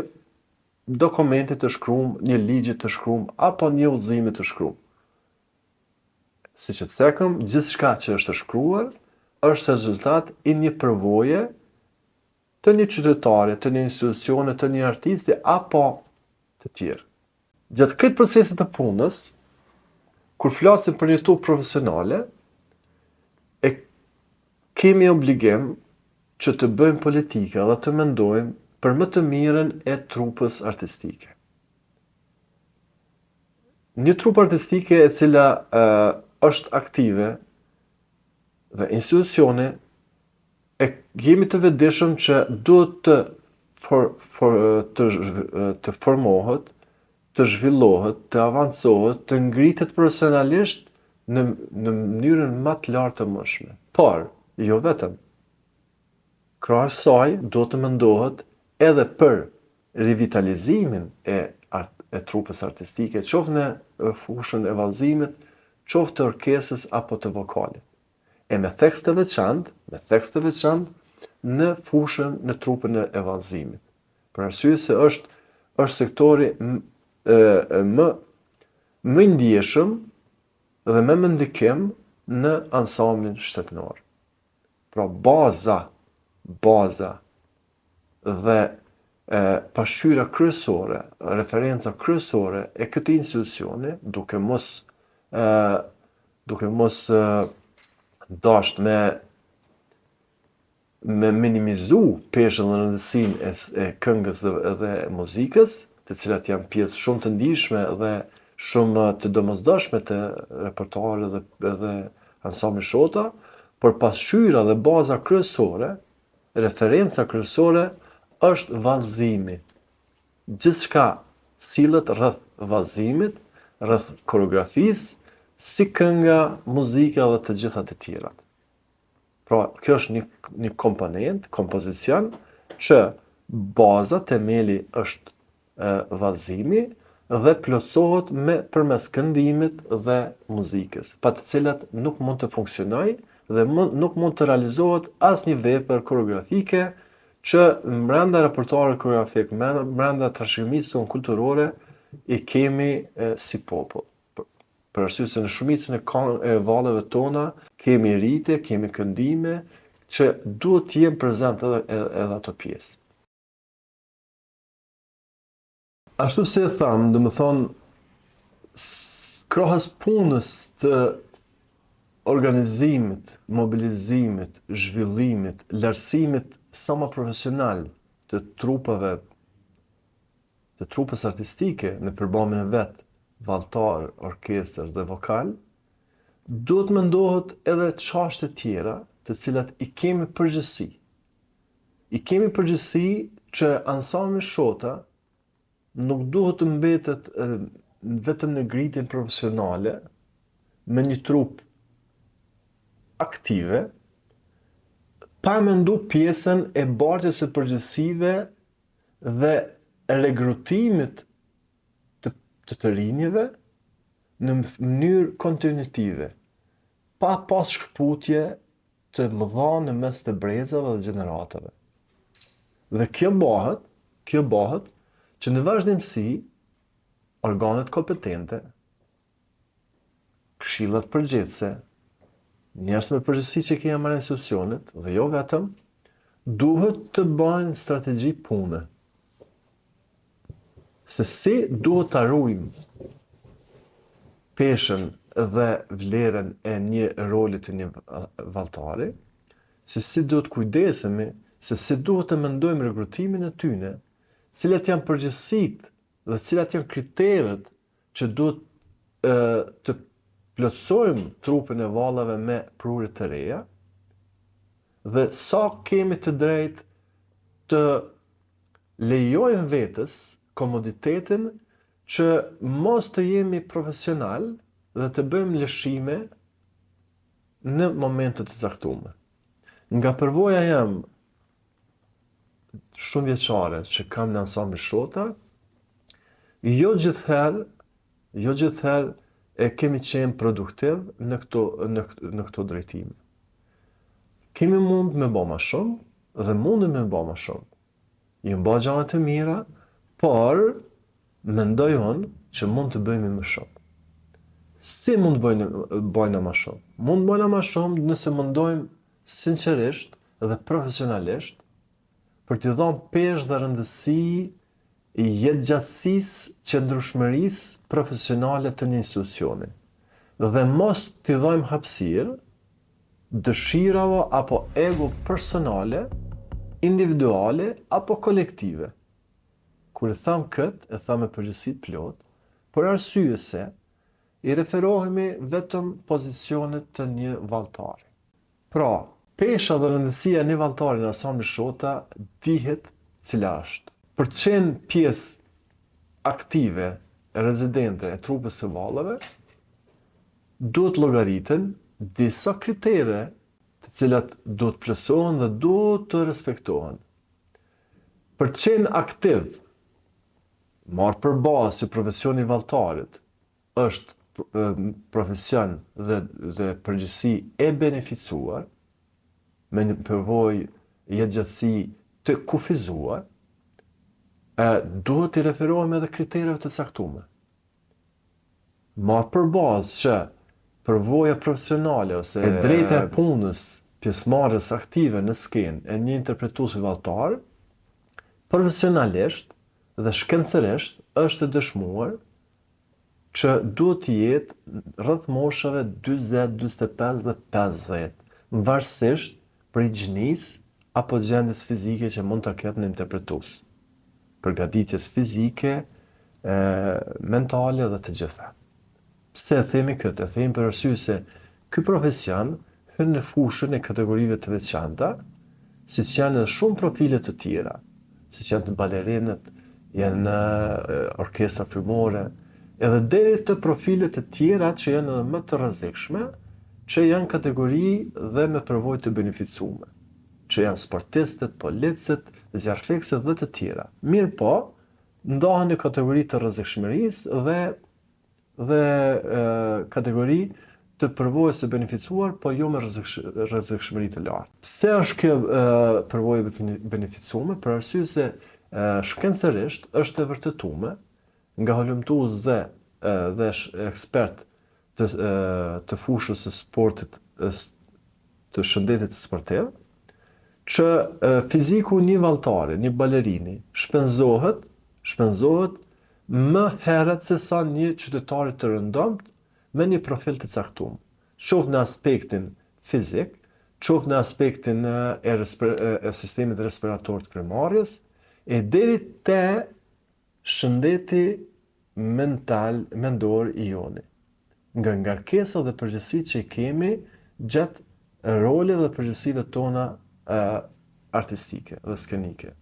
dokumenti të shkruar, një ligji të shkruar apo një udhëzimi të shkruar. Siç e cekëm, gjithçka që është e shkruar është rezultat i një përvoje të një qytetari, të një institucioni, të një artisti apo të tjerë. Gjatë këtë procesit të punës, kur flasim për një trupë profesionale, e kemi obligim që të bëjmë politika dhe të mendojmë për më të mirën e trupës artistike. Një trupë artistike e cila uh, është aktive Dhe institucioni e jemi të vetëdijshëm që duhet të for, for, të, të formohet, të zhvillohet, të avancohet, të ngritet profesionalisht në në mënyrën më të lartë të mundshme. Por, jo vetëm. Krahas saj duhet të mendohet edhe për rivitalizimin e art, e trupës artistike, qoftë në fushën e vallëzimit, qoftë të orkestrës apo të vokalit. E me theks të veçantë, me theks të veçantë në fushën në trupën e vallëzimit. Për arsye se është është sektori më më i ndjeshëm dhe më me ndikim në ansamblin shtetëror. Pra baza, baza dhe e, pasqyra kryesore, referenca kryesore e këtij institucioni, duke mos e, duke mos e, dasht me me minimizu peshën dhe rëndësinë e, e këngës dhe, dhe muzikës, të cilat janë pjesë shumë të ndjeshme dhe shumë të domosdoshme të repertoarit dhe edhe ansamblit Shota, por pasqyra dhe baza kryesore, referenca kryesore është vallëzimi. Gjithçka sillet rreth vallëzimit, rreth koreografisë, si kënga, muzika dhe të gjitha të tjerat. Pra, kjo është një, një komponent, kompozicion, që baza, temeli është e, vallëzimi dhe plotësohet me përmes këndimit dhe muzikës, pa të cilat nuk mund të funksionojë dhe mund, nuk mund të realizohet asnjë vepër koreografike që mbrenda repertoarit koreografik, mbrenda trashëgimisë sonë kulturore i kemi e, si popull. Për arsye se në shumicën e, e valleve tona kemi rite, kemi këndime që duhet të jenë prezent edhe edhe, edhe ato pjesë. Ashtu si e thamë, domethënë, krahas punës të organizimit, mobilizimit, zhvillimit, lartësimit sa më profesional të trupave të trupës artistike në përbamjen e vet, valltar, orkestër dhe vokal, duhet mendohet edhe çështje tjera, të cilat i kemi përgjegjësi. I kemi përgjegjësi që ansambli Shota nuk duhet të mbetet vetëm në ngritjen profesionale me një trupë aktive, pa mendu pjesën e bartjes së përgjegjësive dhe rekrutimit të të, të rinjve në mënyrë kontinuitive, pa pas shkëputje të mëdha në mes të brezave dhe gjeneratave. Dhe kjo bëhet, kjo bëhet që në vazhdimësi organet kompetente, këshillat përgjegjëse, njerëz me përgjegjësi që kemi marrë institucionet dhe jo vetëm, duhet të bëjnë strategji pune. Se si duhet ta ruajmë peshën dhe vlerën e një roli të një valltari, se si duhet kujdesemi, se si duhet të mendojmë rekrutimin e tyne, cilat janë përgjegjësitë dhe cilat janë kriteret që duhet e, të plotësojmë trupën e valleve me prurje të reja dhe sa kemi të drejtë të lejojmë vetes komoditetin që mos të jemi profesional dhe të bëjmë lëshime në momente të caktuara. Nga përvoja jem shumë vjeçare që kam në ansambli Shota, jo gjithëherë, jo gjithëherë e kemi qenë produktiv në këto, në, në këto drejtime. Kemi mund me ba ma shumë dhe mundim me ba ma shumë. Janë ba gjana të mira, por mendoj unë që mund të bëjmë më shumë. Si mund të bëjmë, bëjmë ma shumë? Mund të bëjmë ma shumë nëse mendojmë sinqerisht dhe profesionalisht për t'i dhënë peshë dhe rëndësi jetëgjatësisë, qëndrueshmërisë profesionale të një institucioni dhe mos t'i dhajmë hapësirë dëshirave apo ego personale, individuale apo kolektive. Kur e tham këtë, e tham me përgjegjësi të plotë, për arsye se i referohemi vetëm pozicionit të një valltari. Pra, pesha dhe rëndësia e një valltari në ansamblin Shota dihet cila është. Për të qenë pjesë aktive rezidente e trupës së valleve, duhet llogariten disa kritere të cilat duhet plotësohen dhe duhet të respektohen. Për të qenë aktiv, marrë për bazë se profesioni i valltarit është profesion dhe dhe përgjegjësi e beneficuar, me një përvojë jetëgjatësi të kufizuar, e duhet t'i referohemi edhe kritereve të caktume. Marrë për bazë që përvoja profesionale ose e drejta e punës, pjesëmarrjes aktive në skenë e një interpretuesi valltar, profesionalisht dhe shkencërisht është e dëshmuar që duhet të jetë rreth moshave 40, 45 dhe 50, varësisht prej gjinisë apo gjendjes fizike që mund ta ketë një interpretues, përgatitjes fizike, e, mentale dhe të gjitha. Pse e themi këtë? E themi për arsye se ky profesion hyn në fushën e kategorive të veçanta, siç janë edhe shumë profile të tjera, siç janë të balerinët, janë orkestra frymore, edhe deri te profile të tjera që janë edhe më të rrezikshme, që janë kategori dhe me përvojë të beneficume, që janë sportistët, policët, zjarrfikësit dhe të tjera. Mirëpo, ndahen në kategori të rrezikshmërisë dhe dhe kategori të përvojës së beneficuar, po jo me rrezikshmëri të lartë. Pse është kjo përvojë e beneficume? Për arsye se shkencërisht është e vërtetume nga hulumtues dhe dhe ekspert të të fushës së sportit të shëndetit sportiv, që fiziku një valltari, një balerini, shpenzohet, shpenzohet më herët se sa një qytetari të rëndomtë me një profil të caktum, qoftë në aspektin fizik, qoftë në aspektin e, e sistemit respirator të frymëmarrjes, e deri te shëndeti mental, mendor i joni. Nga ngarkesa dhe përgjegjësitë që i kemi gjatë roleve dhe përgjegjësive tona e, artistike dhe skenike.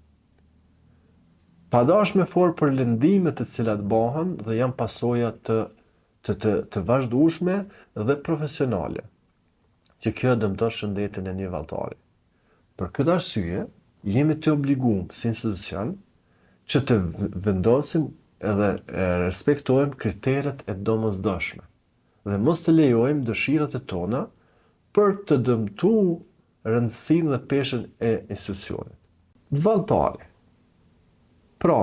Pa dash me folë për lëndimet të cilat bahen dhe janë pasoja të të të, të vazhdueshme dhe profesionale, që kjo dëmton shëndetin e një valltari. Për këtë arsye, jemi të obliguar si institucion që të vendosim edhe respektojmë kriteret e domosdoshme dhe mos të lejojmë dëshirat e tona për të dëmtu rëndësinë dhe peshën e institucionit. Valltari. Pra,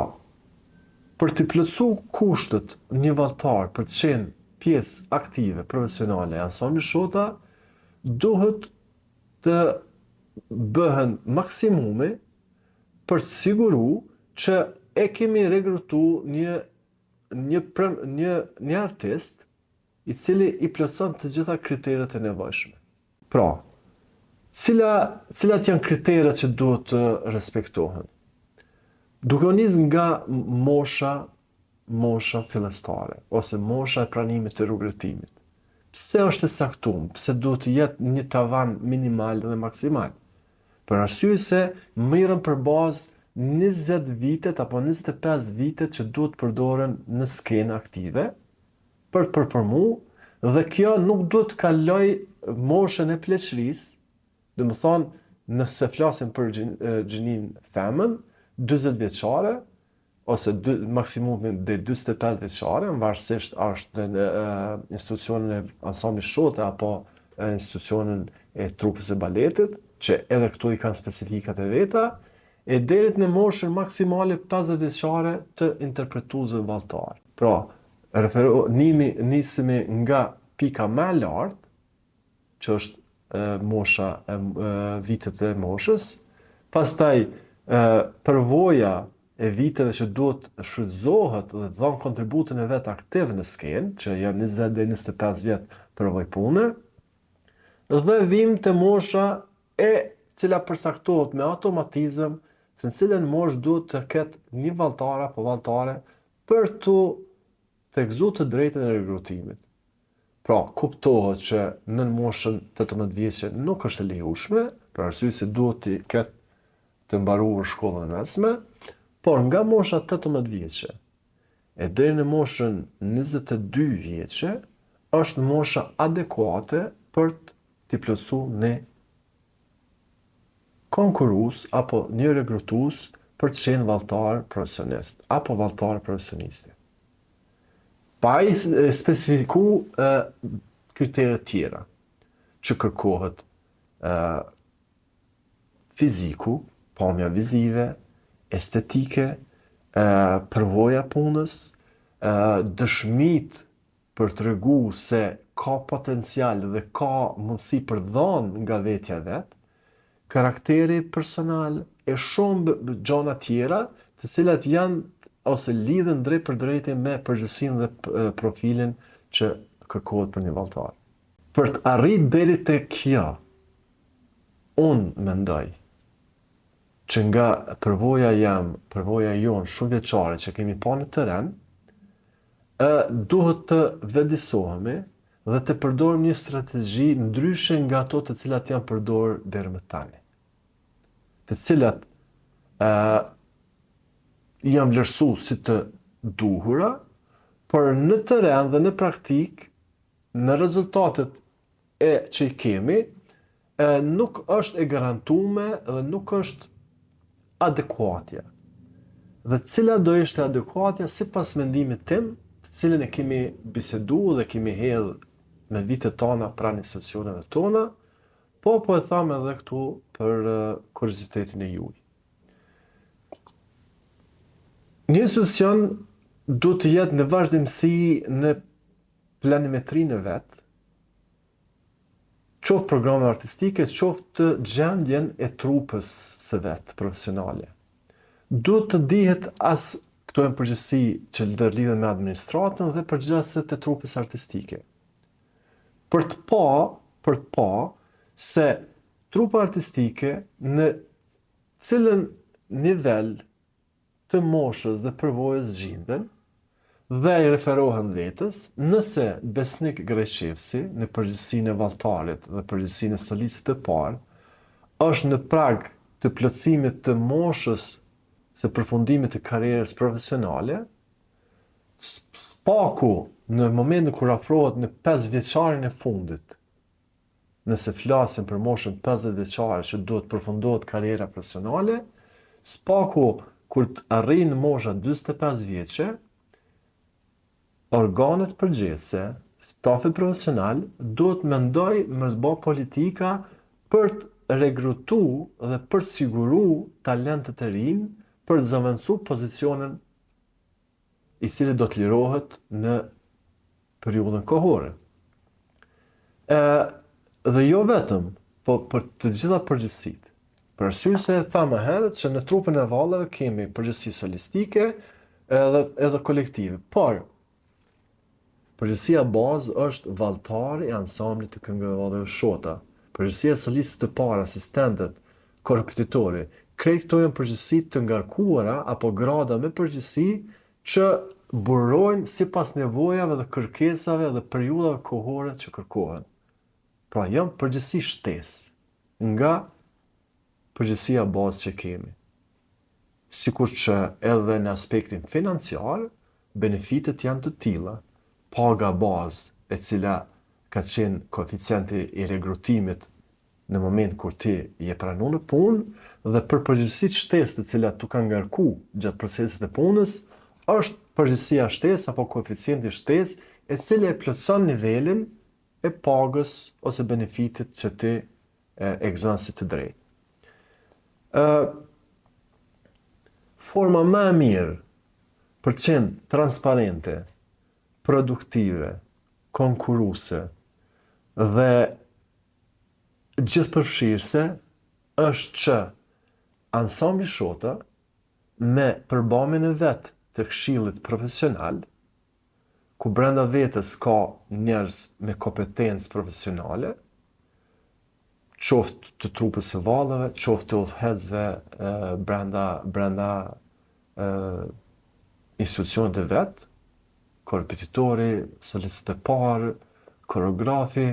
për t'i plotësu kushtet një valltar për të qenë pjesë aktive profesionale e ansamblit Shota, duhet të bëhen maksimumi për të siguru që e kemi rekrutu një një një një artist i cili i plotëson të gjitha kriteret e nevojshme. Pra, cila, cilat janë kriteret që duhet të respektohen? Duke u nis nga mosha, mosha fillestare ose mosha e pranimit të rekrutimit. Pse është e caktuar? Pse duhet të jetë një tavan minimal dhe maksimal? Për arsye se merren për bazë 20 vitet apo 25 vitet që duhet të përdoren në skenë aktive për të performu dhe kjo nuk duhet të kaloj moshën e pleqërisë, domethonë nëse flasim për gjinin femën, 40 vjeçare ose dy, maksimumi deri 45 vjeçare, varësisht a është në institucionin e ansamblit Shota apo në institucionin e trupës së baletit, që edhe këto i kanë specifikat e veta, e deri në moshën maksimale 50 vjeçare të interpretuesve valltar. Pra, refero, nimi, nisemi nga pika më e lartë, që është e, mosha e, e vitet e moshës, pastaj e, përvoja e viteve që duhet shfrytëzohet dhe të dhanë kontributin e vet aktiv në skenë, që janë 20 deri 25 vjet përvojë pune, dhe vim te mosha e cila përcaktohet me automatizëm se në cilën moshë duhet të ketë një valltar apo valltare për të të gëzu të drejtën e rekrutimit. Pra, kuptohet që nën moshën 18 vjeçe nuk është e lejushme, për arsye se duhet të ketë të mbaruar shkollën e mesme, por nga mosha 18 vjeçe e deri në moshën 22 vjeçe është mosha adekuate për t'i plotësu një konkurrues apo një rekrutues për të qenë valltar profesionist apo valltar profesionisti. Pa i specifiku e, kriteret tjera që kërkohet e, fiziku, pamja vizive, estetike, e, përvoja punës, e, dëshmit për tregu se ka potencial dhe ka mundësi për dhanë nga vetja vet, karakteri personal e shumë gjana tjera, të cilat janë ose lidhen drejtpërdrejti me përgjegjësinë dhe profilin që kërkohet për një valltar. Për të arrit deri te kjo, unë mendoj që nga përvoja jem, përvoja jonë shumë vjeçare që kemi pa në terren, ë duhet të vetëdisohemi dhe të përdorim një strategji ndryshe nga ato të cilat janë përdorur deri më tani. Të cilat ë janë vlerësu si të duhura, por në terren dhe në praktikë, në rezultatet e që i kemi, e, nuk është e garantume dhe nuk është adekuatja. Dhe cila do ishte adekuatja sipas mendimit tim, të cilin e kemi bisedu dhe kemi hedh me vitet tona pranë institucioneve tona, po po e tham edhe këtu për kuriozitetin e juaj. Një institucion duhet të jetë në vazhdimësi në planimetrinë e vet, qoftë programe artistike, qoftë gjendjen e trupës së vet profesionale. Duhet të dihet as këto janë përgjegjësi që ndërlidhen me administratën dhe përgjegjësit e trupës artistike. Për të pa, për të pa se trupa artistike në cilën nivel të moshës dhe përvojës gjinden dhe i referohen vetes, nëse Besnik Grajçevci në përgjegjësinë e valltarit dhe përgjegjësinë e solistit të parë është në prag të plotësimit të moshës së përfundimit të karrierës profesionale, së paku në momentin kur afrohet në 5 vjeçarin e fundit, nëse flasim për moshën 50 vjeçare që duhet përfundohet karriera profesionale, së paku kur të arrijnë mosha 45 vjeçe, organet përgjegjëse, stafi profesional duhet mendoj me të bë politika për të rekrutu dhe për të siguru talentët e rinj për të zëvendësu pozicionin i cili do të lirohet në periudhën kohore. E, dhe jo vetëm, po për të gjitha përgjegjësitë. Për arsye se e thamë më herët që në trupën e valleve kemi përgjegjësi solistike edhe edhe kolektive, por përgjegjësia bazë është valltari i ansamblit të këngëve valleve Shota. Përgjegjësia e solistit të parë, asistentët, korrepetitori, krejt këto janë përgjegjësi të ngarkuara apo grada me përgjegjësi që burojnë sipas nevojave dhe kërkesave dhe periudhave kohore që kërkohen. Pra janë përgjegjësi shtesë nga përgjegjësia bazë që kemi. Sikur që edhe në aspektin financiar, benefitet janë të tilla. Paga bazë, e cila ka qenë koeficienti i rekrutimit në moment kur ti je pranu në punë dhe për përgjegjësitë shtesë të cilat tu kanë ngarku gjatë procesit të punës, është përgjegjësia shtesë apo koeficienti shtesë e cila e plotëson nivelin e pagës ose benefitit që ti e, e gëzon si të drejtë. Ë forma më e mirë për të qenë transparente, produktive, konkurruese dhe gjithëpërfshirëse është që ansambli Shota me përbamjen e vet të këshillit profesional, ku brenda vetes ka njerëz me kompetencë profesionale, qoftë të trupës së valleve, qoftë të udhëheqësve brenda brenda e, institucionit të vet, korrepetitori, solistët e parë, koreografi,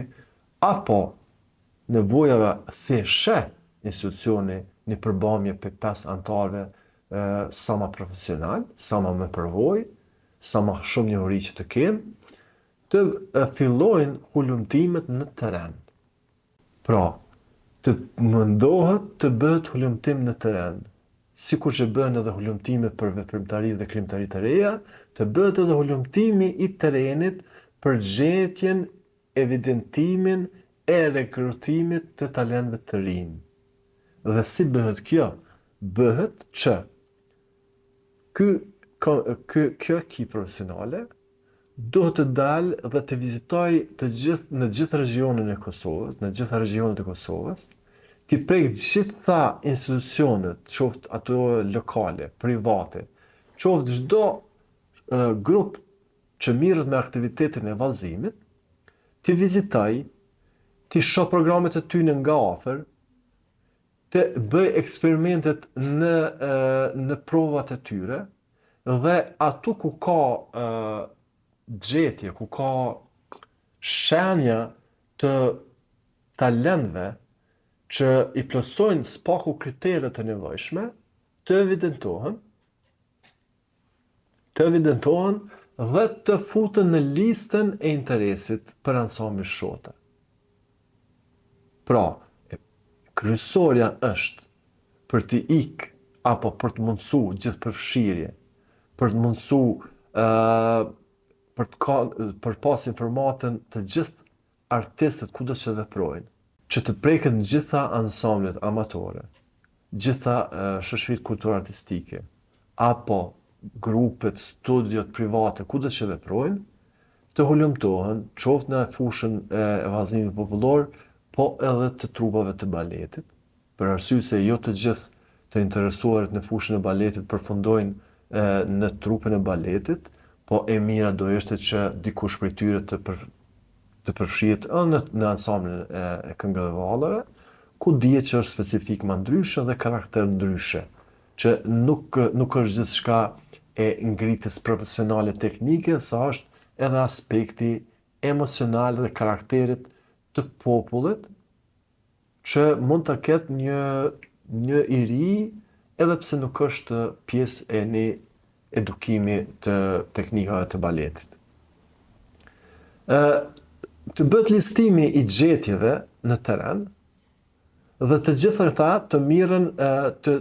apo nevojave si e sheh institucioni një përbamje prej 5 anëtarëve sa ma profesional, sa ma me përvojë, sa ma shumë njohuri që të kenë, të fillojnë hulumtimet në terren. Pra, të mendohet të bëhet hulumtim në terren, sikur që bëhen edhe hulumtime për veprimtari dhe krijimtari të reja, të bëhet edhe hulumtimi i terrenit për gjetjen, evidentimin e rekrutimit të talentëve të rinj. Dhe si bëhet kjo? Bëhet që ky ky kjo ekip profesionale duhet të dalë dhe të vizitojë të gjithë në gjithë regjionin e Kosovës, në gjitha regjionet e Kosovës, t'i prek gjitha institucionet, qoftë ato lokale, private, qoftë çdo grup që mirret me aktivitetin e vallëzimit, t'i vizitojë, t'i shoh programet e tyne nga afër, të bëj eksperimentet në në provat e tyre dhe aty ku ka gjetje, ku ka shenja të talentëve që i plotësojnë së paku kriteret e nevojshme, të evidentohen, të evidentohen dhe të futen në listën e interesit për ansamblin Shota. Pra, kryesorja është për të ik apo për të mundësu gjithëpërfshirje, për të mundësu uh, për të ka, për të pas informatën të gjithë artistët kudo që veprojnë, që të preken gjitha ansamblet amatore, gjitha shoqëritë kulturore artistike, apo grupet, studiot private, kudo që veprojnë, të hulumtohen, qoftë në fushën e vallëzimit popullor, po edhe të trupave të baletit, për arsye se jo të gjithë të interesuarit në fushën e baletit përfundojnë në trupën e baletit, po e mira do ishte që dikush prej tyre të për, të përfshihet edhe në, në ansamblin e, e këngëve dhe valleve, ku dihet që është specifik ma ndryshe dhe karakter ndryshe, që nuk, nuk është gjithçka e ngritjes profesionale teknike, sa është edhe aspekti emocional dhe karakterit të popullit, që mund të ketë një një i ri edhe pse nuk është pjesë e një edukimi të teknikave të baletit. Ë të bëhet listimi i gjetjeve në terren dhe të gjithë ata të mirren të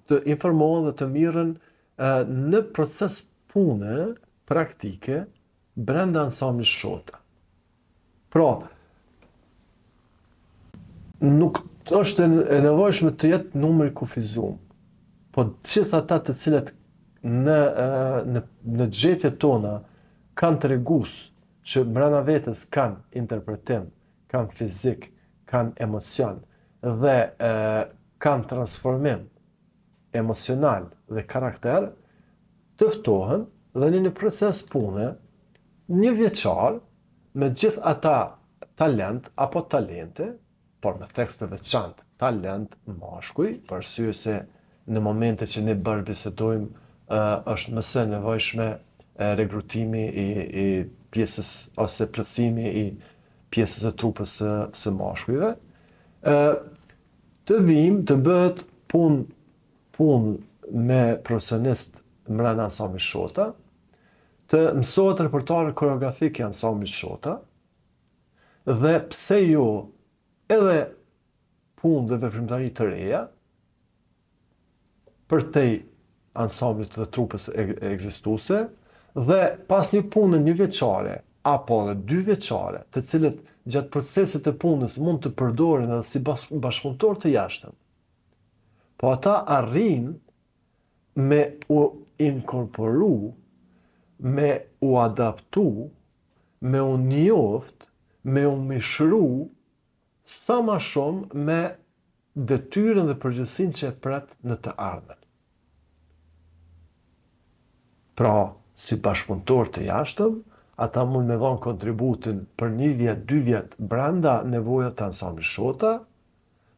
të informohen dhe të mirren në proces pune praktike brenda ansamblit Shota. Pra, nuk është e nevojshme të jetë numër i kufizum, po të gjithë ata të cilët në, në, në gjetjet tona kanë tregus që mbrenda vetes kanë interpretim, kanë fizik, kanë emocion dhe e, kanë transformim emocional dhe karakter, të ftohen dhe në një proces pune një vjeçar me gjithë ata talent apo talente, por me theks të veçantë talent mashkuj, për arsye se në momente që ne bashkëbisedojmë është më se nevojshme rekrutimi i, i pjesës ose plotësimi i pjesës së trupës së, së mashkujve. Ë të vijmë të bëhet punë punë me profesionist mrena ansamblit Shota, të mësohet repertuari koreografik i ansamblit Shota, dhe pse jo edhe punë dhe veprimtari të reja, përtej ansamblit dhe trupës ekzistuese, dhe pas një pune një vjeçare, apo edhe dy vjeçare, të cilët gjatë procesit të punës mund të përdoren edhe si bashkëpunëtorë të jashtëm. Po ata arrijnë me u inkorporu, me u adaptu, me u njoft, me u mishru sa ma shumë me detyrën dhe përgjegjësinë që e pret në të ardhmen. Pra, si bashkëpunëtorë të jashtëm, ata mund me dhanë kontributin për një vjet, dy vjet brenda nevojave të ansamblit Shota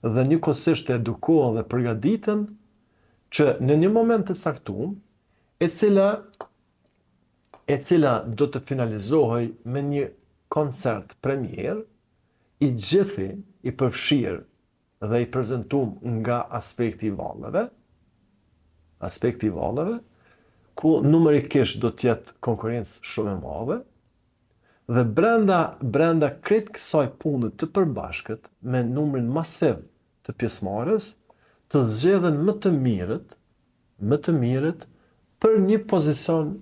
dhe njëkohësisht të edukohen dhe përgatiten që në një moment të caktuar, e cila e cila do të finalizohej me një koncert premierë, i gjithi i përfshirë dhe i prezentum nga aspekti i valleve, aspekti i valleve, ku numerikisht do të jetë konkurrencë shumë e madhe, dhe brenda brenda krejt kësaj pune të përbashkët me numrin masiv të pjesëmarrës, të zgjedhen më të mirët, më të mirët për një pozicion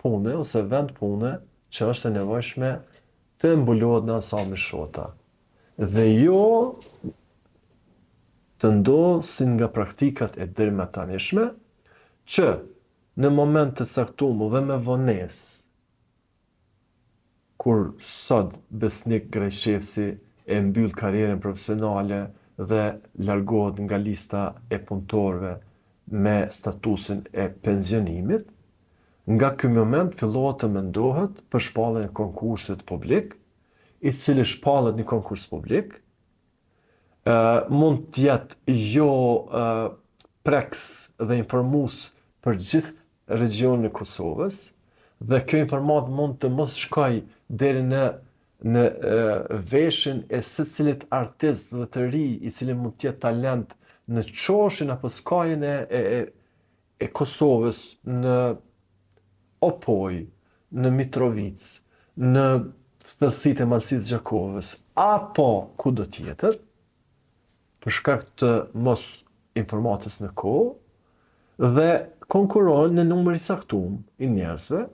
pune ose vend pune që është e nevojshme të mbulohet në ansamblin Shota. Dhe jo të ndodhë si nga praktikat e derimatanishme, që në moment të caktum dhe me vonesë, kur sot Besnik Grajçevci e mbyll karrierën profesionale dhe largohet nga lista e punëtorëve me statusin e pensionimit, nga ky moment fillohet të mendohet për shpalljen e konkursit publik, i cili shpallet një konkurs publik, mund të jetë jo preks dhe informues për gjithë regjionin e Kosovës dhe kjo informatë mund të mos shkojë deri në në veshin e secilit artist dhe të ri i cili mund të jetë talent në qoshin apo skajin e, e, e Kosovës në Opojë, në Mitrovicë, në thellësitë e Malësisë së Gjakovës apo kudo tjetër, për shkak të mos informatës në kohë, dhe konkurrojnë një numër i caktum i njerëzve,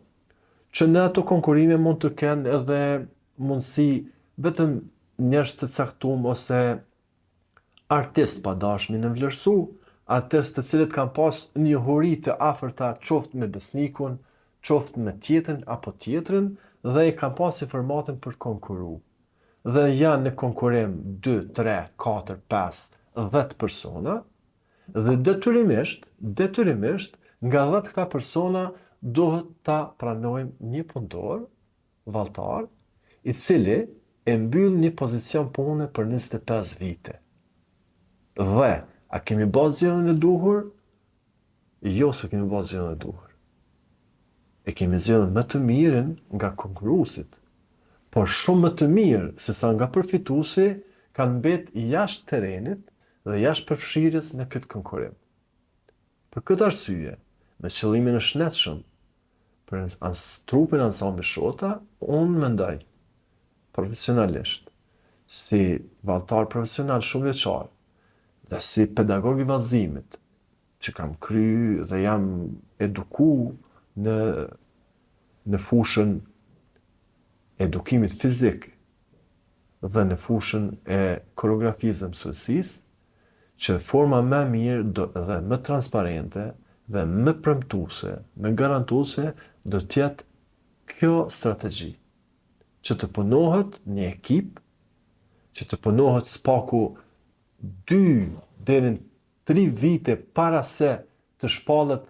që në ato konkurrime mund të kenë edhe mundësi vetëm njerëz të caktum ose artistë pa dashtë me i nënvlerësu, artistë të cilët kanë pas njohuri të afërta qoftë me Besnikun, qoftë me tjetrin apo tjetrën dhe e kanë pas informatën për të konkuru. Dhe janë në konkurim 2, 3, 4, 5, 10 persona dhe detyrimisht, detyrimisht nga 10 këta persona duhet ta pranojmë një punëtor valltar, i cili e mbyll një pozicion pune për 25 vite. Dhe, a kemi ba zgjedhjen e duhur? Jo s'e kemi ba zgjedhjen e duhur. E kemi zgjedhë më të mirin nga konkurruesit, por shumë më të mirë se sa nga përfituesi kanë mbet jashtë terrenit dhe jashtë përfshirjes në këtë konkurrim. Për këtë arsye, me qëllimin e shëndetshëm për trupën ansambli Shota, unë mendoj profesionalisht, si valltar profesional shumëvjeçar dhe si pedagog i vallëzimit, që kam kry dhe jam eduku në në fushën e edukimit fizik dhe në fushën e koreografisë dhe mësuesisë, që forma më e mirë do, dhe më transparente dhe më premtuese, më garantuese do të jetë kjo strategji. Që të punohet një ekip, që të punohet së paku 2 deri në 3 vite para se të shpallet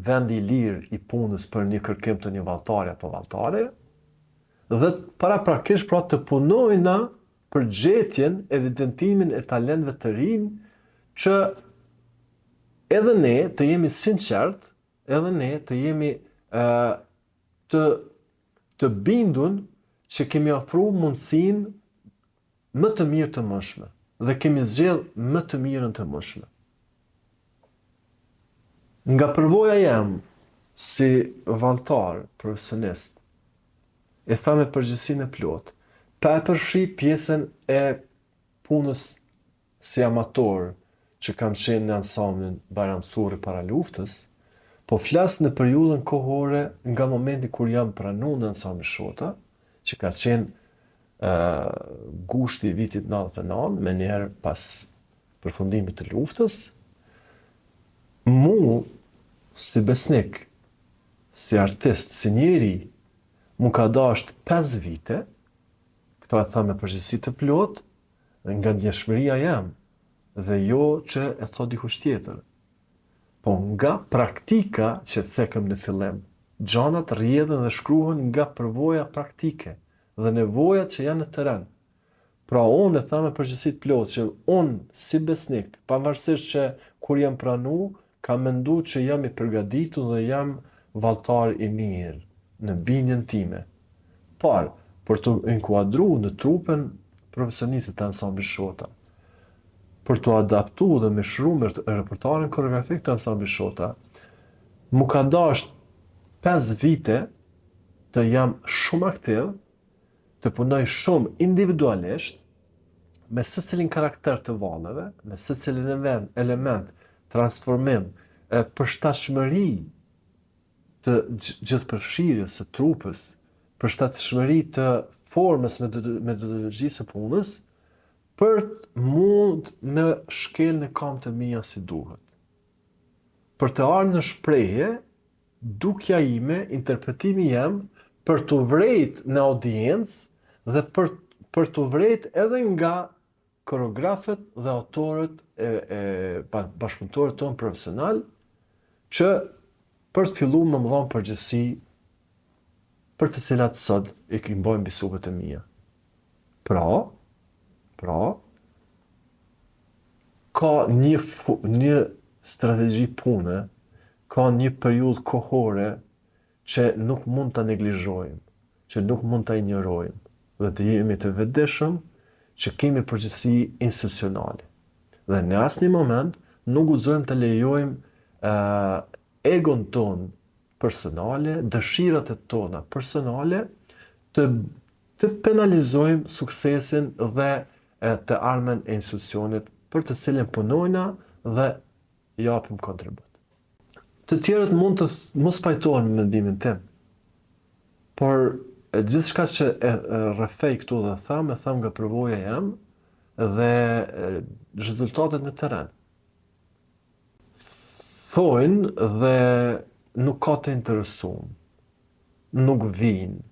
vendi i lirë i punës për një kërkim të një valltari apo valltare, dhe paraprakisht pra të punojna për gjetjen, evidentimin e talentëve të rinj që edhe ne të jemi sinqert, edhe ne të jemi ë të të bindun që kemi ofru mundësinë më të mirë të mundshme dhe kemi zgjedh më të mirën të mundshme. Nga përvoja jem si valltar profesionist, e them me përgjegjësinë e plotë, pa e përfshi pjesën e punës si amator që kam qenë në ansamblin Bajram Curri para luftës, po flas në periudhën kohore nga momenti kur jam pranu në ansamblin Shota, që ka qenë gushti i vitit 99, menjëherë pas përfundimit të luftës, mu si Besnik, si artist, si njeri, mu ka dasht 5 vite, këto e them me përgjegjësi të plotë, dhe nga ndjeshmëria jem, dhe jo që e thot dikush tjetër. Po nga praktika që cekëm në fillim, gjanat rrjedhin dhe shkruhen nga përvoja praktike dhe nevojat që janë në terren. Pra unë e them me përgjegjësi të plotë që unë si Besnik, pavarësisht që kur jam pranu, kam mendu që jam i përgatitur dhe jam valltar i mirë në bindjen time. Por, për t'u inkuadru në trupën profesioniste të ansamblit Shota, për t'u adaptu dhe mishru me repertoarin koreografik të ansamblit Shota, m'u ka dasht 5 vite të jam shumë aktiv, të punoj shumë individualisht, me secilin karakter të valleve, me secilin element, element transformim, e përshtatshmëri të gjithëpërfshirjes së trupës, përshtatshmëri të formës me metodologjisë së punës, për të mund me shkel në kamë të mia si duhet. Për të ardhë në shprehje, dukja ime, interpretimi jem, për t'u vrejt në audiencë dhe për, për t'u vrejt edhe nga koreografët dhe autorët e, e bashkëpunëtorët tonë profesional që për të fillu me më dhonë përgjegjësi për të cilat sot i mbaj mbi supet e mia. Pra, pra, ka një, një strategji pune, ka një periudhë kohore që nuk mund ta neglizhojmë, që nuk mund ta injorojmë dhe të jemi të vetëdijshëm që kemi përgjegjësi institucionale. Dhe në asnjë moment nuk guxojmë të lejojmë uh, egon tonë personale, dëshirat e tona personale të të penalizojmë suksesin dhe e, të ardhmen e institucionit për të cilin punojna dhe japim kontribut. Të tjerët mund të mos pajtohen me mendimin tim, por gjithçka që e rrëfej këtu dhe tham, e tham nga përvoja jem dhe rezultatet në terren. Thojnë dhe nuk ka të interesum, nuk vijnë,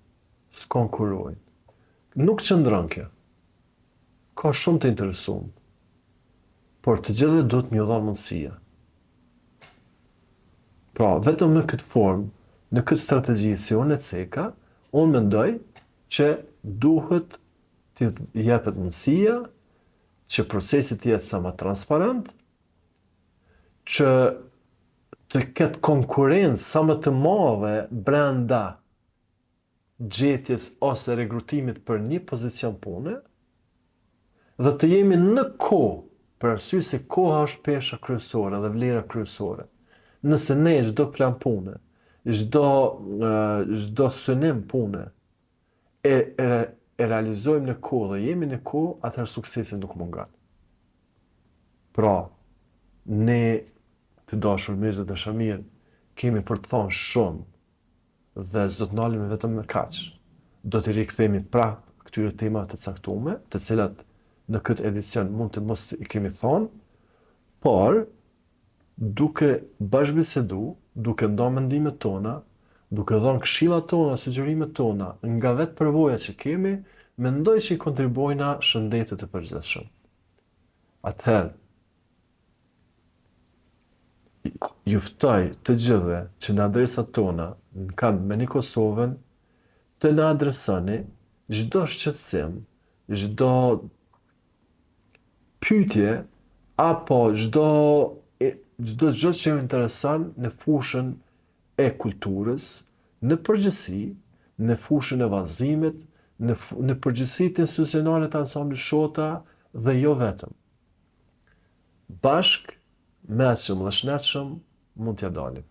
s'konkurojnë. Nuk qëndron kjo. Ka shumë të interesum, por të gjithëve duhet me ju dhanë mundësia. Pra, vetëm në këtë formë, në këtë strategji si unë e ceka, unë mendoj që duhet të jepet mundësia që procesi të jetë sa më transparent, që të ketë konkurrencë sa më të madhe brenda gjetjes ose rekrutimit për një pozicion pune dhe të jemi në kohë, për arsye se koha është pesha kryesore dhe vlera kryesore. Nëse ne çdo plan pune, çdo çdo synim pune e, e, e realizojmë në kohë dhe jemi në kohë, atëherë suksesi nuk mungon. Pra, ne të dashur miq dhe dashamirë, kemi për të thonë shumë dhe s'do të ndalemi vetëm me kaq. Do t'i rikthehemi prapë këtyre temave të caktuara, të cilat në këtë edicion mund të mos i kemi thonë, por duke bashkëbisedu, duke nda mendimet tona, duke dhënë këshillat tona, sugjerimet tona nga vetë përvoja që kemi, mendoj që i kontribuojna shëndetit të përgjithshëm. Atëherë, Ju ftoj të gjithëve që në adresat tona në Kand me një Kosovën të na adresoni çdo shqetësim, çdo pyetje apo çdo çdo gjë që ju intereson në fushën e kulturës, në përgjithësi, në fushën e vallëzimit, në në përgjithësi të institucionale të ansamblit Shota dhe jo vetëm. Bashkë, mençëm dhe shnetshëm, mund t'ia dalim.